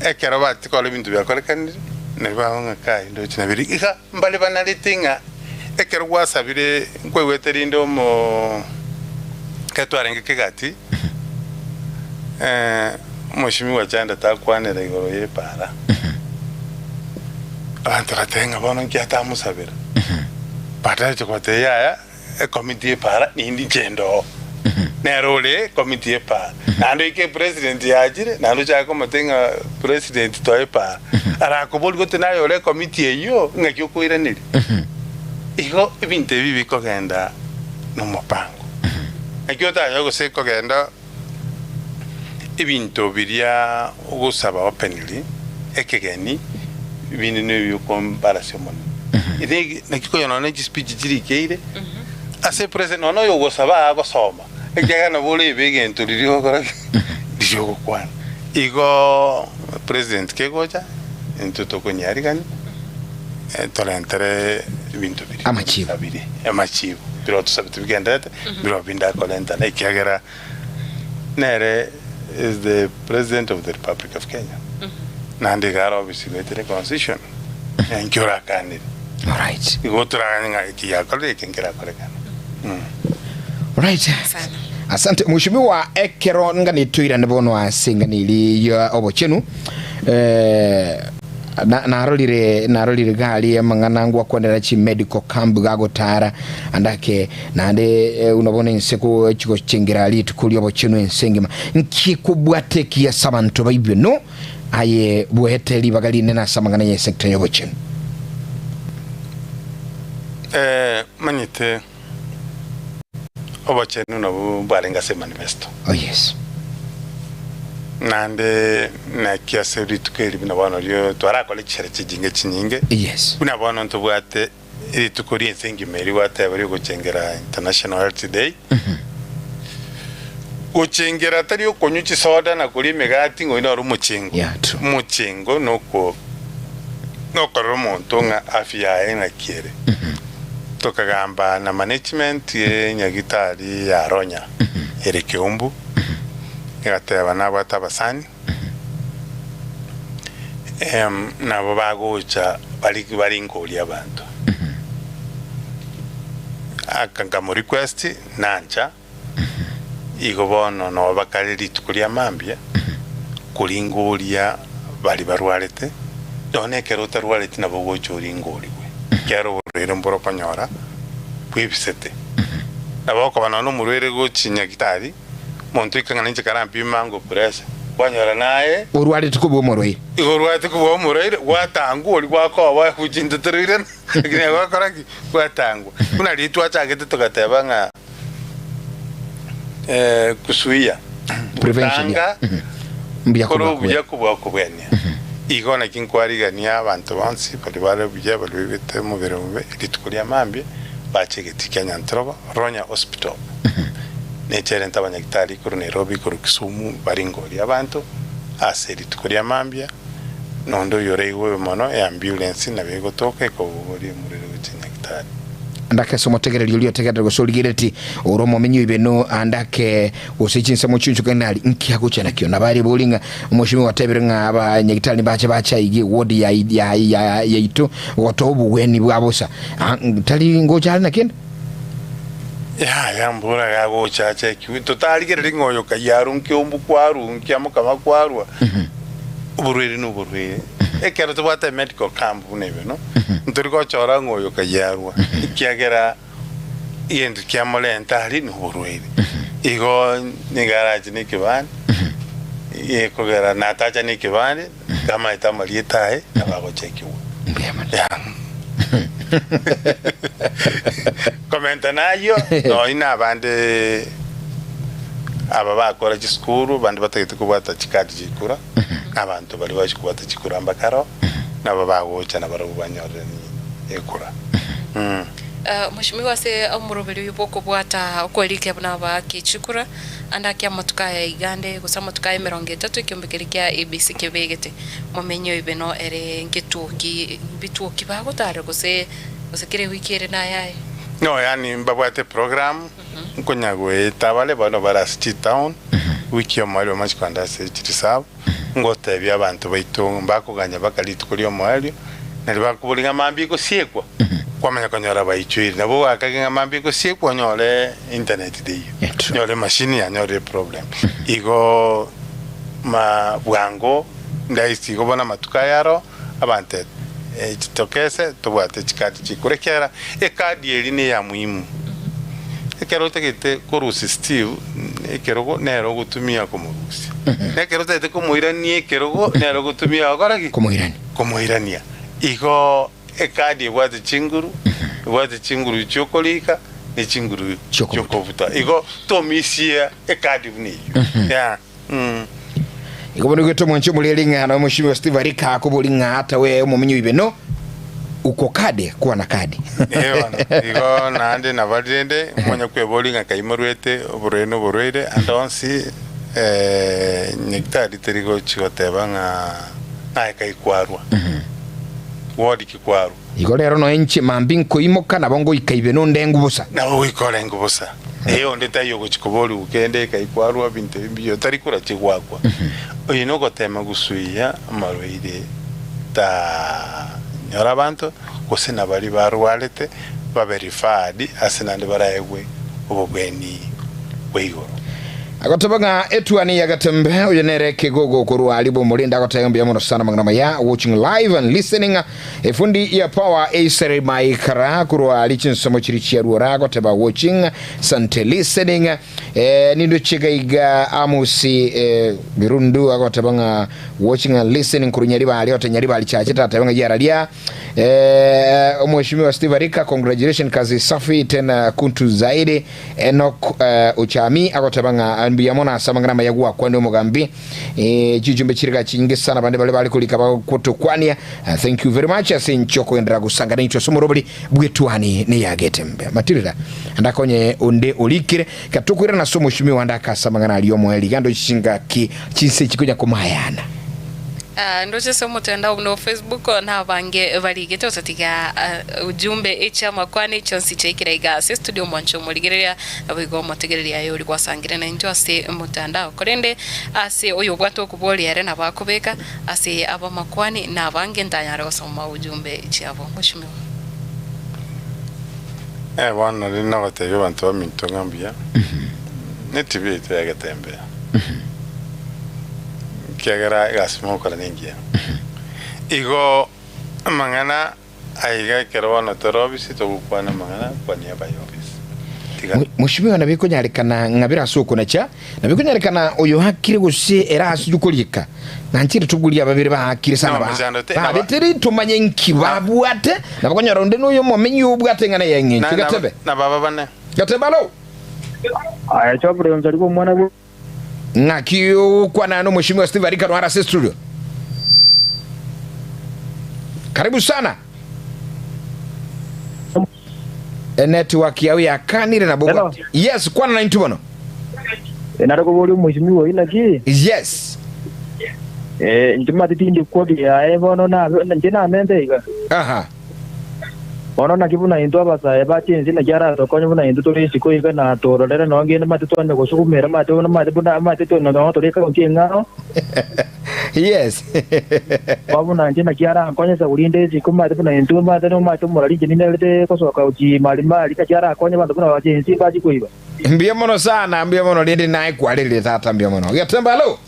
Ekero batikora ebinto biakorekanire nario bago ng'a kai ndoche nabiri iga mbare banarete ng'a ekero gwasabire nkwaigwete rinde omo ekero twarenge kegati Omweshimiwa Chanda takwanera igoro y'epaara. Abanto bagateba ng'a bono nki atamosabera. Batache kobatebia yaya ekomiti y'epaara nindi inche inde oo. Nere ore ekomiti y'epaara. Naende oike epresident yachire naende ochake komotebia ng'a president toe epaara. Arakoborie gose naye ore ekomiti eyio ng'aki okoiraneria. Igo ebinto ebi bikogenda nomopango. Naki otanyore gose kogenda Ebinto biria ogosaba openly, ekegeni, binde nebiokombarasia omonene. Naki konya nonya ne chispeech chirikeire, ase president nonya oyo ogosaba agosoma, ekiagera nabo orebe egento riria ogokora ki? Riria ogokwana. Igo president kegocha, intwe tokonyarigania, torentere ebinto biria Amachibu. tosabire, amachibu, bire otosabete bigenderete, bire binde akorentana ekiagera. Nere is the president of the republic of Kenya naende iga are obisi goetera constitution ninki orakanire Alright. igo toraganye ng'a eki giakorire eke nkerakorekane. Alright. Sana. Asante mheshimiwa ekero ngani toirane bono ase ngani eri ya obochenu eh, Na, narorire, narorire gari amang'ana ngwakwanera chi medical camp gagotara ande ake naende eh, buna bono ense ko chigochengera rituko ri'obochenu ense engima. Nki kobwate eki ase abanto baibwe no aye bwete ribaga rinene ase amang'ana y'esector y'obochenu? Eh, manyete obochenu nabwo bwarenge ase emanifesto. Oh yes. Naende naki ase rituko eri buna bono rio twarakore chishere chijinge chinyinge, Yes. buna bono ntobwate rituko ri'ense engima eri gwateba riogochengera International Health Day, gochengera tari okonywa chisoda na koria emegati ng'a oyio noro omochengo. Yeah, true. Omochengo noko nokorora omonto ng'a afya yaye ng'aki ere. Tokagamba na management ye nyagitari ya Ronya ere Keumbu, egateba nabwate abasani em, nabo bagocha bari baringoria abanto. Aka nkamo request nancha, igo bono nabo bakare rituko ria mambia. Koringoria baria barwarete, nonya ekero otarwareti nabo ogocha oringorigwe, ekiagera oborwaire mboro okonyora bwebisete. Nabo okoba nonya nomorwaire gochia nyagitari, omonto oika ng'a ninche karampime ango pressure, kwanyora naye Orwarete kobua omorwaire. igo orwarete kobua omorwaire, gwatangwa oria gwakoboa gochia intwe toroirana, lakini aye gwakora ki? Gwatangwa. Buna riria twachagete togateba ng'a kusuia Prevention, gotanga yeah. Mbuya kore kobua obuya kobua. kobua okobwenia. Igo naki nkwarigania abanto bonsi baria bare buya baria baigwete omobere omobe rituko ria mambia bache egetii kia Nyantrogo Ronya Hospital necherente abanyagitari korwa Nairobi korwa Kisumu baringorie abanto ase rituko ria mambia nonde oyoraigwe mono eambulance nabo egotoka ekobogoria omorwere gochia nyagitari. Andake ase omotegereri oria otegerere gose origeretie ore omomenyi oibeno, andake gose chinsemo chionsi nari nki agocha nakio. Nabo arebori ng'a omoshimi gwatebire ng'a abanyagitari nibache bache aiga eward ya ya ya yaito gotoa obogweni bwa bosa. Ah, tari ngocha are na kende. Yaya mbora gagocha ache ekiu totarigereria ng'a oyo kai arunkia ombu kwarunkia mokama kwarwa oborwaire na oborwaire ekero tobwate emedical camp buna ebe no ntori gochora ng'a oyo kai arwa ekiagera egento kiamorenta aria na oborwaire igo nigo arache na ekebande gekogera natacha na ekebande Tamaete amarieta aye nabo agochekigwa. Mbuya mono. Yeah. Komenta nayio nonye na abande aba bakora chisukuru bande batagete kobwata chikadi chikura na abanto baria bachi kobwata chikura mbakaro nabo bagocha nabarabwo banyorire ni ekura. Mm. Mweshimiwa ase omoroberi oyo bw'okobwata okwerikia buna abaaki chikura, Ande ake amatuko aya iga ande, gose amatuko aya emerongo etato, ekeombe keria kia ABC kebegete momenyi oibe no ere ngetuoki, mbituoki bagotaarera gose gose kera ewiki ere nayaye. No yaani mbabwate eprogram nkonya goeta bare bono bare ase chitown wiki omoerio bamache kogenda ase chireserve ngotebia abanto baito mbakoganya mpaka rituko riomoerio nario bakoboria ng'a mambia egosiekwa kwamanya konyora baichoire nabo ogakage ng'a mambia egosiekwa onyore internet teiyo Yeah, true. onyore emachine yanyorire eproblem igo ma bwango ndaisi igo bono amatuko aya aro abanto chitokese tobwate chikadi chikure ekiagera ekadi eria neya muhimu ekero otagete korusia Steve ekerogo nere ogotumia komorusia na ekero otagete komoirania ekerogo nere ogotumia gokora ki? Komoirania. Komoirania igo ekadi ebwate chinguru ebwate chinguru chiokorika ne chinguru Chiokobuta. chiokobuta igo tomisia ekadi buna eyio yeah. Igo bono igwete omwanchi omoreri ng'a na omoshimiwa Steve Arika akobori ng'a ata we omomenyi oibe no uko kadi kuwa na kadi. Ee bono, igo naende nabo rende monye kweboria ng'a kai morwete oborwaire na oborwaire ande onsi eh, nyagitari teri gochi goteba ng'a naye kai kwarwa ward ki kwarwa. Igo rero noe inche mambia nkoimoka nabo ngoika ibe nonde bosa. Nabo goika orenge bosa. Ee, onde taiyo ogochia koborigwa kende ekai kwarua ebinto ebi mbuya otari korachia goakwa. Oyo nogotema gosuia amarwaire tanyora abanto, gose na baria barwarete babe referred ase naende baraegwe obobweni bwa igoro. Agoteba ng'a etuani ya Getembe, oyo nere ekegogo korwa aria bw'omorende agoteba mbuya mono sana amang'ana amaya, watching live and listening. Efundi ya power eisere maikara korwa aria chinsemo chiria chiaruora agoteba watching sante listening. Eh, nindoche gaiga Amosi eh, Birundu agoteba ng'a watching and listening korwa Nyaribari ote Nyaribari chache tateba ng'a yararia eh, omweshimiwa Steve Arika congratulations kazi safi tena kuntu zaidi Enock Ochami agoteba ng'a mbuya mono ase amang'ana amaya gwakwanire omogambi. Chichumbe chire iga chinyinge sana abande baria bare korika bagotokwania. Thank you very much ase inche okogenderera gosanga naintwe ase omorobori bw'etuani neyagetembe. Matirira ande akonye onde orikire gatokoirana ase omoshimiwa ande akase amang'ana aria omoerio iga ndoche chingaki chinse chikonya komayana. Ndoche ase omotandao buna o Facebook na abange barigete gotatiga ujumbe echi'amakwana chionsi chiaikire iga ase estudio omwanche omorigereria naboigo omotegereria aye oria gwasangire naintwe ase omotandao. Korende ase oyobwate okoboria ere nabo akobeka ase abamakwani na abange ntanyare gosoma ujumbe chiabo. Mweshimiwa. Eh, bono nari nagotebia abanto baminto ng'a mbuya, netibi yaito yagetembea. Ekiagera egasi mogokora nengiya. Igo amang'ana aiga ekero bono tore obisi togokwana amang'ana kwa niaba ya obisi. Tiga. Mheshimiwa nabo ekonyarekana ng'a bire ase okonacha, nabo ekonyarekana oyo oakire gose ere ase okorieka, ng'a nchire toboria ababere baakire sana No, ba mochando te- naba- babeteri tomanye nki babwate, nabo okonyora onde noyo omomenyi obwate eng'ana ya eng'encho. Na- na- Gatebe. na baba bane. Gatebe alo. Aye Geoffrey Onsari bw'omwana bwe. Ng'aki ogokwana n'omweshimiwa Steve Arika noare ase studio. Karibu sana. Enetwork yao yakanire nabo Hello. Yes, kwana naintwe bono. Nare koboria omweshimiwa oyio naki? Yes. Eh, inche mati tindi kodi yaye bono na inche namente iga. Aha. Bono naki buna intwe abasae ba chinse naki aratokonye buna intwe tore isiko iga na tororere nonya kende mati twanye gosugumera mati buna mati buna mati to nonya tore ekaunti eng'ao. Yes. Bono buna inche naki arankonye ase korinde isiko mati buna intwe mati nomanyete omorari inche ninerete gosoka gochia mari mari naki arakonye abanto buna ba chinse mbachie koiba. Mbuya mono sana, mbuya mono rende naye kwarerire tata mbuya mono. Getembe alo.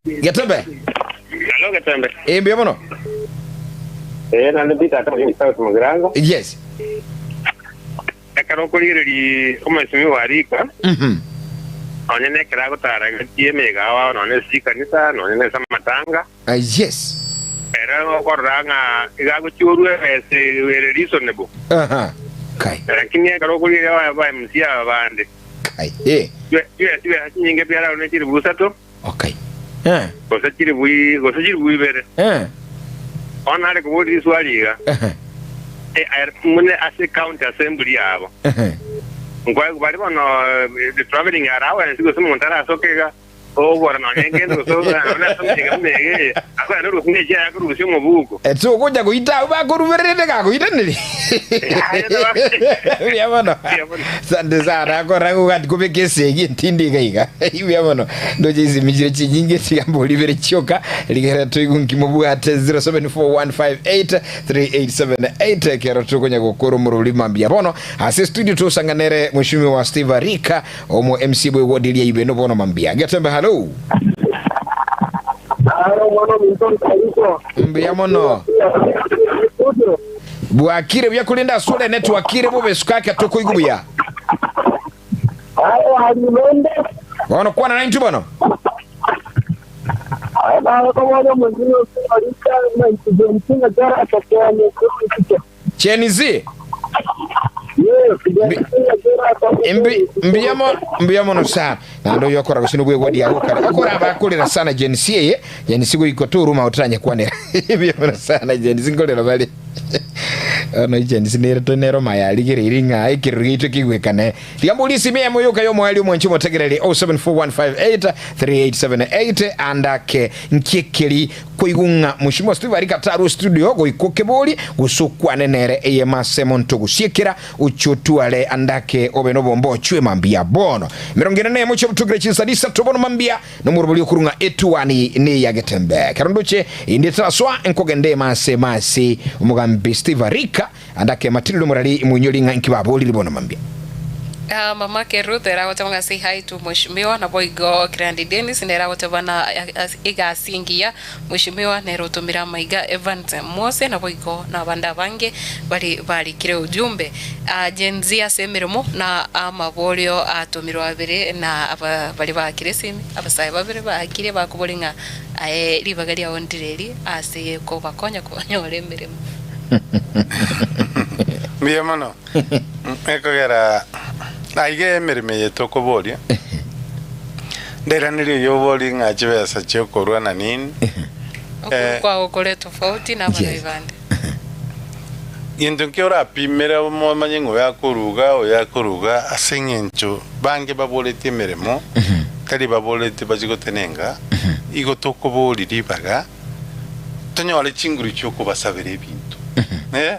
Getembe. Alo Getembe. Eh, mbuya mono. Eh, nande Peter ata South Mugirango. Yes. Ekero okorigereria omwesimi wa rika, nonye nekero agotara gati y'emegawa, nonye ase chikanisa, nonye nase amatanga. Yes. Ere okorora ng'a iga agochiorwa ebesa ere reasonable. Aha. Kai. Lakini ekero okorigereria aba MC aba bande, Kai. Eh. chibesa chinyinge biararwe ne chilifu isato. Okay. Eh. Gose chilifu i- gose chilifu ibere. Eh. Bono nare koboria riswali iga, Ehe. eh, aye mune ase county assembly yabo, Ehe. nkwaigwa bari bono eh, the travelling allowance gose omonto arasoke iga, obora nonya egento gose obora nonya ase omoyega buna eye, akoenda orusia ne echiaye akorusia omobuko. Ase ogocha goita abwo bakorubererete gakoiraneri. Mbuya mono. Asante sana akora gogati kobeka esegi entindi iga iga. Mbuya mono. Ndoche isimi chire chinyinge tiga mbori bere chioka rigera toigu nki mobwate 0741583878 ekero tokonya gokora omorori mambia bono ase studio tosanganere mheshimiwa Steve Arika omo MC bwe ward eria ibeno bono mambia. Getembe hello. Mbuya mono. Bwakire buya korende ase ore netwakire bobe sukake tokoigwa buya. Bono kwana naintwe bono. Gen Z. Mbuya mo- mbuya mono sana naende oyo okora gose nobwegwadi agokara okora abakorera sana Gen Z eye Gen Z goika toruma otaranyekwanera mbuya mono sana Gen Z nkorera bare Bono Gen Z nere to nero maya arigereiri ng'a ekerero giaito kigwekane tiga mborie esimi eyemo yoka y'omoerio omwanchi omotegereri 0741583878 andake nkiekeri Koigwa ng'a Mheshimiwa Steve aria katarwe studio goika okebori gose okwane nere eyemo ase monto gosiekera ochie otware andake obe nobomba ochwe mambia bono emerongo ene nemo chiobotokire chinsani isato bono mambia nomorobori okorwa ng'a etuani neya getembe ekero ndoche inde etarasoa nkogenda ema ase ema ase omogambi Steve Arika andake Matilda omorari moinyori ng'a inki baborire bono mambia. Ah, mama ke Ruth ere agoteba ng'a say hi to mheshimiwa naboigo Grandi Dennis nere agoteba na egasi engiya mheshimiwa nere otomire amaiga Evans Mose naboigo na abande abange bari barikire ujumbe. Ah, Gen Z ase emeremo na amaborio atomirwe abere na aba baria baakire esimi abasae babere baakire bakoboria ng'a aye ribaga riao ndireri ase kobakonya konyora emeremo. Mbuya mono. Ekogera aiga emeremo eye tokoboria, ndairaneri oyio oborie ng'a chibesa chiokorua na nini, Okwo kwao kore tofauti na abarwani Yes. bande. gento nki orapimere omanye ng'a oyo akoruga, oyo akoruga, ase eng'encho bange baboretie emeremo, tari baboretie bachie gotenenga, igo tokoboria ribaga, tonyore chinguru chiokobasabera ebinto. Eh.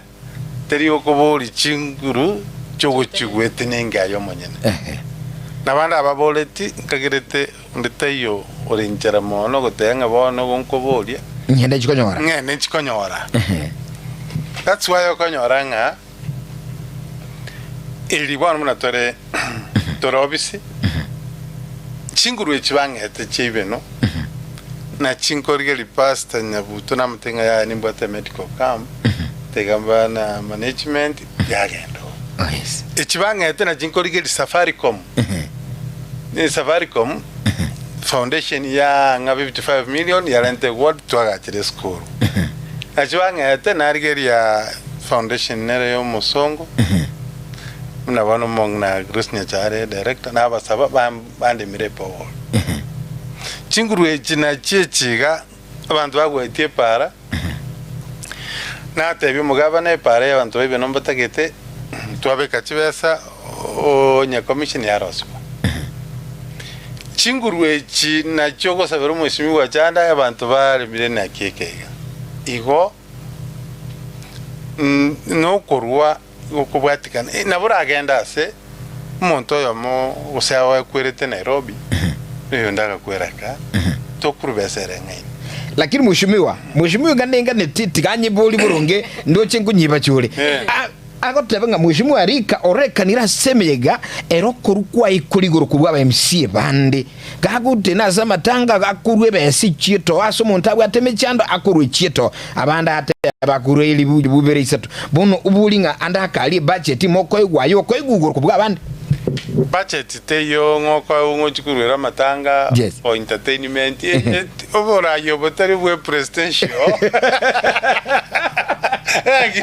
Teri okoboria chinguru chi'ogochigwetenenga aye omonyene. Na abande ababoreti, Nkagerete onde taiyo ore inchera mono goteba ng'a bono igo nkoboria, Ng'ende nchikonyora. ng'ende nchikonyora. That's why okonyora ng'a eri bono buna tore tore obisi, chi. Chinguru echi bang'ete chiaibeno, na chinkorigeria Pastor Nyabuto namotebie ng'a yaya nimbwate medical camp, tiga mba na management yagenda oo. Oh, yes. Echi bang'ete na chinkorigeria Safaricom, ne Safaricom foundation ya ng'a 55 million yarente ward twagachire esukuru. Nachi bang'ete narigeria foundation nere ya omosongo, buna bono omong'ina Grace Nyachare director, nabasaba bandemire eborehole. Chinguru echi nachio echi iga abanto bagwetie epaara, natebia omogabana epaara y'abanto baibe nombatagete, twabeka chibesa onye commission yarosigwa. Chinguru echi nachio ogosabera omwesimigwa Chanda abanto baremire naki eke iga. Igo nokorwa gokobwatikana, nabo oragende ase omonto oyomo gose agakwerete Nairobi, na oyonde agakwera kaa, tokorwa besa ereng'aine. Lakini mheshimiwa, mheshimiwa iga ninganeti tiga nyibori boronge ndoche nkonyiba chore. Eh. A- Agoteba ng'a mheshimiwa Rika orekanire ase emeyega ere okorwa kwaye kore igoro kobua aba MCA bande. Gagotena ase amatanga akorwa ebesa echieto ase omonto abwate emechando akorwa echieto abande ateba akorwa elibu bibere isato. Bono obori ng'a ande akaria ebudget mokoigwa aye okoigwa igoro kobua abande. Budget teiyo ng'a okoegwa ng'a ochie koruera amatanga Yes. o entertainment, oborayi obo tari bwe presidential Gaki,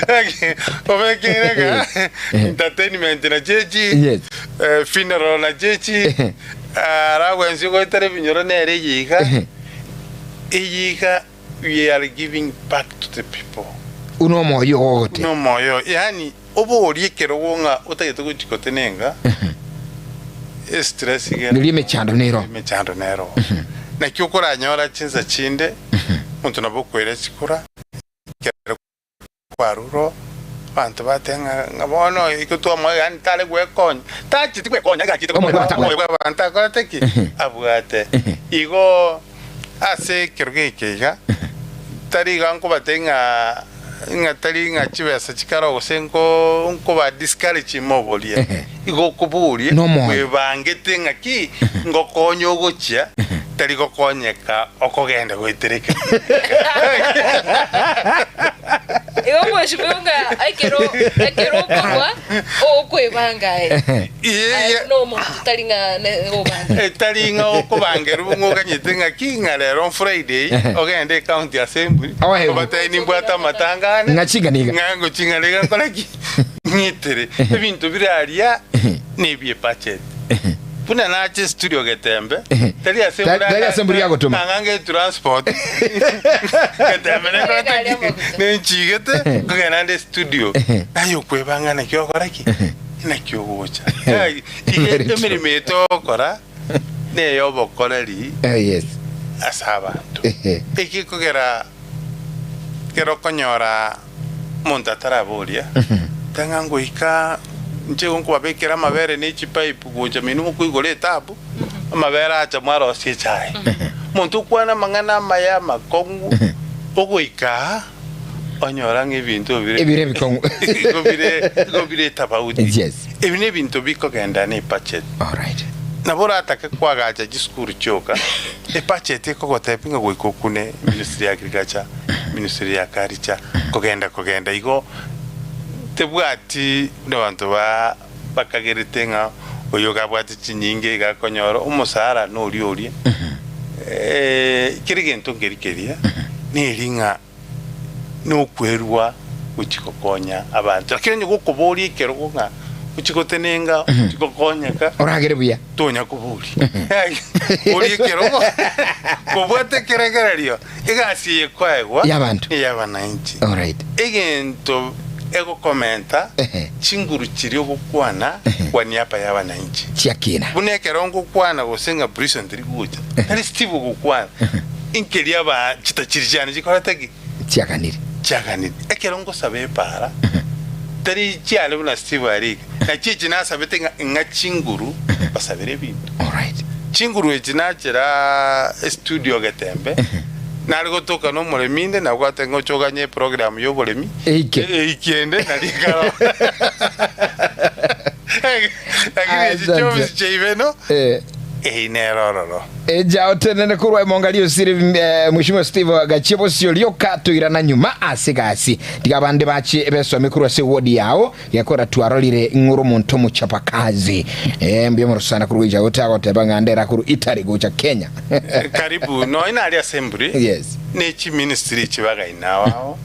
gaki, obekeire ng'a entertainment nachio echi, Yes. funeral nachio echi, aragwensie goetera ebinyoro nere eye iga, eye iga we are giving back to the people. Buna omoyo ogogote. Buna omoyo, yaani oborie ekerogo ng'a otagete gochia gotenenga, estress iga Riria emechando nero. Emechando nero. Naki okoranyora chinsa chinde, omonto nabo okoira chikura, ekero kwarure oo, abanto bateba ng'a ng'a bono iko twamoa yaani tare gwekonya, tacheti gwekonya iga achete Omoyo bw'abanto omoyo bw'abanto akorete ki? Abwate. Igo ase ekerogo eke iga, tari iga nkobatebia ng'a ng'a tari ng'a chibesa chikare oo gose nko nkoba discourage moborie, igo okoboria Nomoyo. bwebangete ng'aki ngokonya ogochia tari gokonyeka okogenda goetera ekero. Igo mheshimiwa ng'a ekero ekero okorwa okwebanga aye. Aye buna omonto tari ng'a ne obange. Tari ng'a okobangerwa ng'a oganyete ng'aki ng'a rero Friday ogende ecounty assembly Oegwe. obatebie nimbwate amatanga ane Ng'a ching'ana iga. ng'a ngoching'ana iga nkore ki? Ng'itere. Ebinto bire aria nebie budget. Buna nache studio Getembe tari ase Tari- tari ase embura yagotoma. Ng'a nge transport Getembe nekorete ki? Nenchigete nkogenda nde studio naye okwebanga naki ogokora ki? Naki ogocha. Iga emeremo eye togokora neyobokoreri Eh, yes. ase abanto. Ehe. Eki ekogera ekero okonyora omonto ataraboria, tang'a ngoika inche igo nkobabekera amabere ne chipipe gocha menu mokoigora etabu, amabere acha mwarosia echae. Omonto okwana amang'ana amaya amakong'u, ogoika aa, onyora ng'a ebinto bire Ebire ebikong'u. igo bire igo bire etafauti. Yes. Ebi nebinto bikogenda ne ebudget. Alright. Nabo oratake koagacha chisukuru chioka, ebudget ekogotebia ng'a goika okune ministry ya agriculture, ministry ya culture, kogenda kogenda igo tebwati buna abanto ba bakagerete ng'a oyo iga abwate chinyinge iga akonyora omosara noria oria, kera egento nkeri keria, neri ng'a nokwerua gochia gokonya abanto. Lakini onye gokoboria ekerogo ng'a ochie gotenenga, ochie gokonyeka, Oragere buya. tonya koboria. Boria ekerogo, kobwate ekeregererio, egasi eye kwaegwa Y'abanto. ney'abananchi. Alright. Egento egokomenta Ehe. chinguru chiria ogokwana kwa niaba y'abananchi. Chiakina. Buna ekero ngokwana gose ng'a prison teri gocha, tari Steve ogokwana, inkeria aba chitachiri chiane chikorete ki? Chiaganire. Chiaganire. Ekero ngosaba epaara, tari chiane buna Steve aria iga, nachi echi nasabete ng'a ing'a chinguru basabere ebinto. Alright. Chinguru echi nachera estudio Getembe, nare gotoka na omoremi inde, nabwate ng'a oche oganye eprogram ya oboremi, Eike. eike ende nari ekero. Lakini echi Asante. chiofisi chiaibeno, Eh. Eyio nere ororo. Eja otenene korwa emonga riosire Mheshimiwa Steve gachie bosio rioka toirana nyuma ase egasi. Tiga abande bache besome korwa ase eward yao gekora twarorire ng'ore omonto omochapa kazi. Eh mbuya mono sana korwa eja ote agoteba ng'a ndera korwa Italy gocha Kenya. Karibu nonya nari assembly Yes. ne chiministry echi bagaina ao ao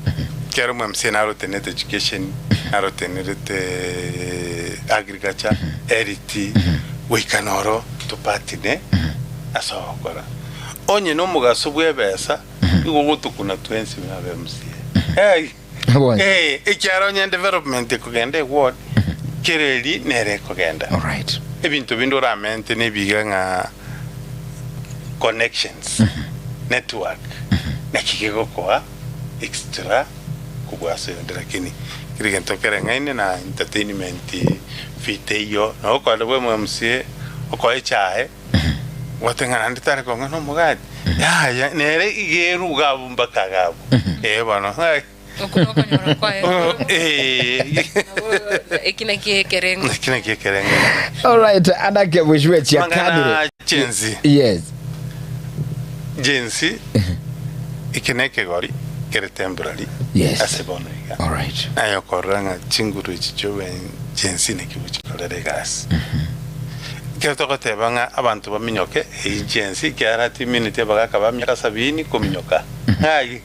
kero omwMCA narotenete education narotenerete agriculture health goika noro topatine ase ogokora. Onye nomogaso bw'ebesa nigo ogotokuna twensi buna abe MCA. Bonsi. Eh, ekiagera onye development ekogenda eward, kera eri nere ekogenda. Alright. Ebinto binde oramente nebiga ng'a connections, network, naki gegokoa extra kobua ase oyonde lakini kera egento kereng'aine na entertainment fee teiyo, nabo okogenda bwa MCA okoe echae Gote ng'a naende tare kong'a nomogati, yaya nere iga eruga abwo mpaka iga abwo. Eh bono. Okwo nokonyora kwaye. Eh. Eki nakio ekerengo. Eki nakio ekerengo. Alright, anake mheshimiwa chiakanire. Mang'ana chensi. Yes. Jensi eke nekegori kere temporary Yes. ase bono iga. Alright. Naye okorora ng'a chinguru echi chiobe chensi naki gochikorera egasi. Ekero togoteba ng'a abanto baminyoke eyio chensi ekiagera timineti abagaka ba miaka sabini kominyoka. Ng'aki?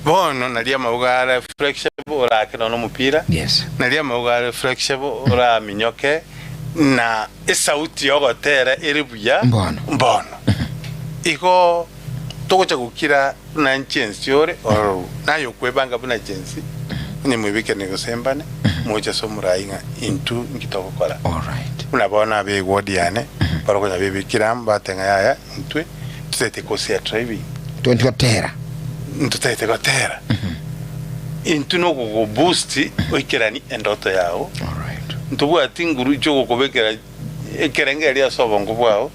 Bono nario amauga are flexible orake nonya omopira, Yes. nario amauga are flexible oraminyoke na esauti y'ogotera ere buya Mbono. mbono. Igo togocha gokira buna inche ense ore ororo, naye okwebanga buna inche ense, onye mwebekanie gose mbane, moche ase omorai ng'a intwe inki togokora. Alright. Buna bono abe eward yane, bare konya bebekire amo, bateba ng'a yaya intwe totagete course ya driving. Twenty gotera. Ntotagete gotera. Intwe nokogoboost oikeranie endoto yao. Alright. Ntobwati nguru chiogokobekera ekerengererio ase obongo bwao,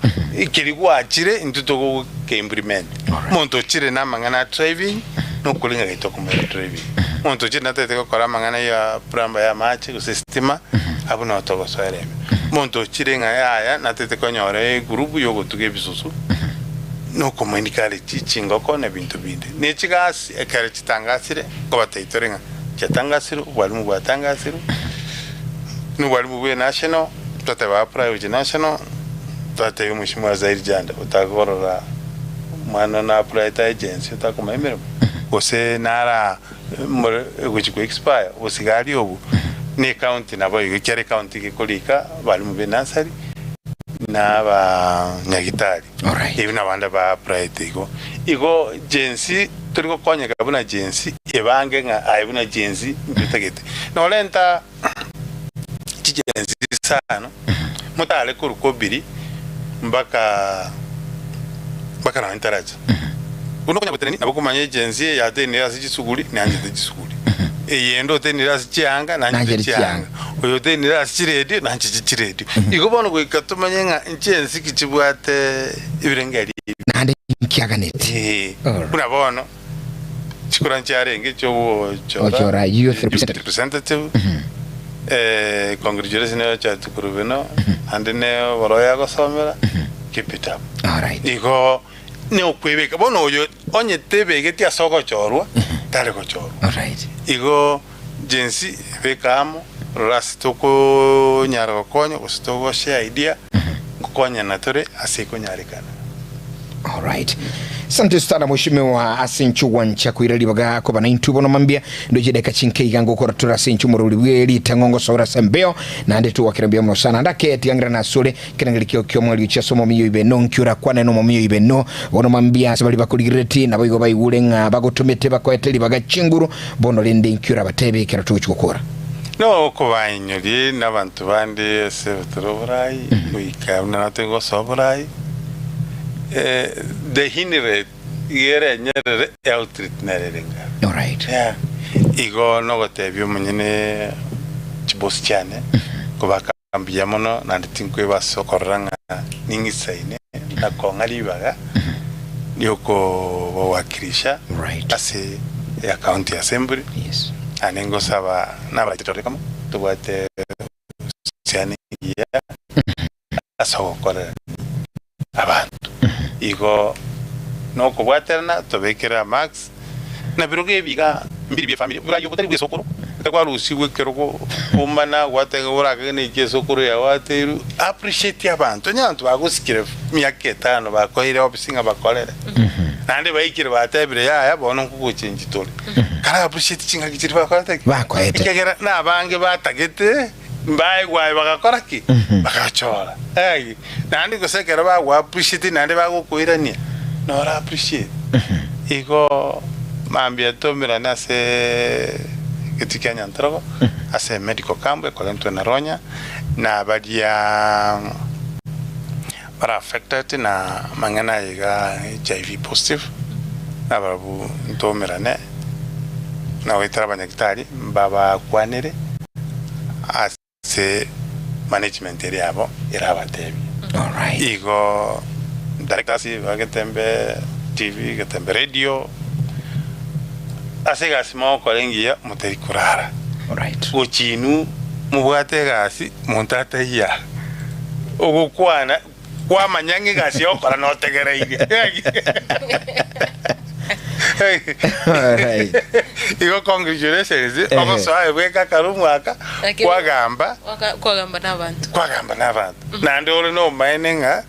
keria gwachire intwe togoke-implement. Alright. Omonto ochire na amang'ana a driving, nokori ng'a gento okomoira driving. Omonto ochire natagete gokora amang'ana ya plumber ya amache gose estima, abwo nabo togosoera ime. Omonto ochire ng'a yaya natagete konyora egroup yogotuga ebisusu, nokomoencourage chingoko na ebinto binde. Ne chigasi ekero chitangasire, nkobatebia tore ng'a chiatangasirwe, obwalimu bwatangasirwe, na obwalimu bwe national, twateba apply gochia national, twatebia omweshimiwa Zairi Janda otakorora omwana na applyete agency otakomoa emeremo, gose nara more gochia ko expire obosigari obwo, na ecounty nabo igo ekiagera ecounty gekorika abalimu be nursery na abanyagitari. Alright. Ebi nabande ba applyete igo. Igo Gen-Z tori gokonyeka buna Gen-Z ebange ng'a aye buna Gen-Z intwe totagete. Norenta chi Gen-Z isano motare korwa kobiri mpaka mpaka nonye taracha. Buna okonya gotenenia nabo okomanya eGen-Z eye yatenenire ase chisuguri nanchete chisuguri. Eyende otenenire ase chianga nanchete Nanchete chianga. chianga. Oyo otenenire ase chiredio nanchete chiredio. Igo bono goika tomanye ng'a inche ense ki chibwate ebirengererio ebi. Naende nkiaganeti. Ee, Alright. buna bono chikura nchiarenge chiogochora Gochora youth representative. representative eh, congratulations nero chati korwa bino naende ne oboro agosomera keep it up Alright. igo ne okwebeka bono oyo onye tebegeti ase ogochorwa tari gochorwa Alright. igo Gen-z beka amo rora ase tokonyara gokonya gose togoshare idea ngokonyana tore ase ekonyarekana. Alright. Asante sana mheshimiwa ase inche ogwancha koira ribaga koba naintwe bono mambia ndoche dakika chinke iga ngokora tore ase inche omorori bwe ritang'o ngosoera ase embeo naende togwakera mbuya mono sana ndake tigangira nasore kerengeri kio kiomweri ochia ase omomiyo ibeno nki orakwane nomomiyo ibeno bono mambia ase baria bakorigerereti nabo igo baigure ng'a bagotomete bakoete ribaga chinguru Bono rende inki orabatebie ekero togochia gokora? Nokobainyoria nabanto bande ase obotoro oborai, goika buna natwe gosoa oborai, the inlet iga ere enyerere eoutlet nere ere engabe. Alright. Yeah. Igo nogotebia omonyene chibosi chiane, kobaka mbuya mono naende tinkweba ase okorora ng'a ning'isaine na kong'a ribaga riokobawakilisha Right. ase ecounty assembly. Yes. Naende ngosaba nabarachete tore amo tobwate uhusiano engiya ase ogokorera. Igo nokobwaterana tobekere amarks na birogo ebi iga mbiri bie family buna ayio botari bw'esokoro ekero kwarusigwe ekerogo omana gwateba orakage neki esokoro yao ateirwe appreciate abanto onye abanto bagosikire miaka etano bakoeire office ng'a bakorere naende baikire batebire yaya bono nkogochengi tore kara appreciate chingaki chiria bakorete ki? Bakoete. Ekiagera nabange batagete Mbaegwe aye bagakora ki? Bagachora. Egi. Naende gose ekero bagwa appreciate naende bagokoirania, noro appreciate. Igo mambia tomerane ase egetii kia Nyantrogo, ase medical camp ekorentwe na Ronya, na baria bare affected na amang'ana aya iga HIV positive, nabarabwo ntomerane na goetera abanyagitari mbabakwanere ase management eria yabo erabatebie. Alright. Igo directors ba Getembe TV, Getembe Radio, ase egasi mogokora engiya motari korara. Alright. Gochia inwe mobwate egasi monto ataiyo aa. Ogokwana kwamanya ng'a egasi ogokora notegereirie. Alright. Igo congratulations, Ehe. ogosoa aye bweka akarumu aka, Lakini- kwagamba, Waka- kwagamba n'abanto kwagamba n'abanto. Naende ore nomaene ng'a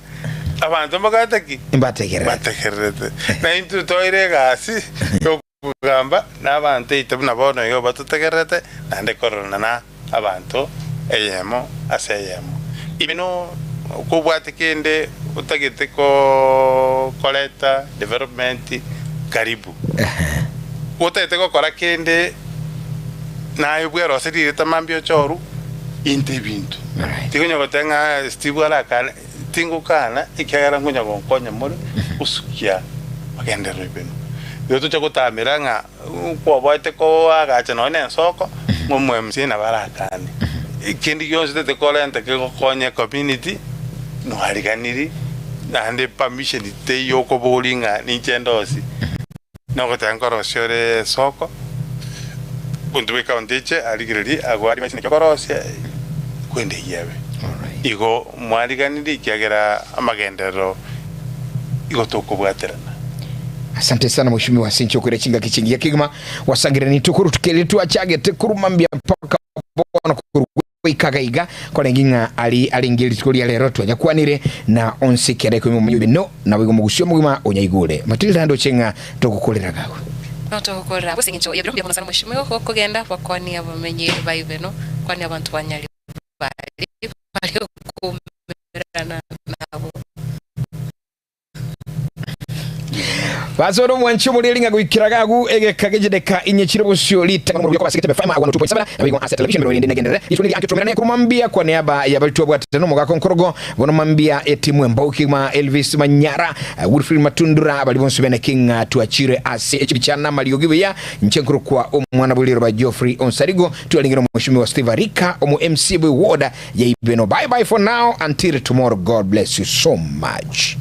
abanto mbakabete ki? Mbategererete. Bategererete. Na intwe toire egasi Kogamba nabanto eito buna bono igo batotegererete, naende kororana na abanto eyemo ase eyemo. Inwe kobwate kende otagete koreta development karibu. Otagete gokora kende naye bweroserie rireta mambia ochoru into ebinto. Tikonya goteba ng'a Steve arakane, tingokana ekiagera nkonya gonkonya more gosukia magenderero ebino. Igo tocha gotamera ng'a nkwoboete koagacha nonya na ensoko, ng'a omo MCA nabo arakane. Kende gionsi tete korenta kegokonya ecommunity, nwariganiri naende permission teiyo okoboria ng'a ninche ndosie. Nogoteba nkorosia ore esoko, omonto bwe ecounty eche arigererie agwo advice naki okorosia kwende eyio ebe. Igo mwariganirie ekiagera amagenderero igo tokobwaterana. Asante sana mheshimiwa ase okoira chingaki chingiya kegima wasangerera nitwe korwa tukeri twachagete korwa mambia mpaka bono korwa goika gaiga korenge ng'a ari arenge rituko ria rero twanyakwanire na onsi kera ikomi omonyo bino nabo igo mogusi omogima onyaigure Matilda ndoche ng'a togokorera gago. No togokorera abwo ase engencho y'ebiro mbuya mono sana mheshimiwa gokogenda bakwanie abamenyi ba Ibeno kwania abanto ba Nyaribari bare okoumerana nabo. Basore omwanchi omoreri ng'a goikera gagu egeka gechideka inye chire bosio ritang'ani omorobio okoba ase Getembe FM 102.7 na boigo ase television erinde negenderere rituko neri anche korwa mambia kwa niaba ya baria twabwatete nomogaka onkorogo bono mambia etimu embou kegima Elvis Manyara Wilfred Matundura bari bonsi bene king'a twachire ase echibicha na amariogi buya inche nkorokwa omwana bw'eriroba Geoffrey Onsarigo twarengire omweshimiwa Steve Arika omo MC bwe ward ya Ibeno bye bye for now until tomorrow God bless you so much.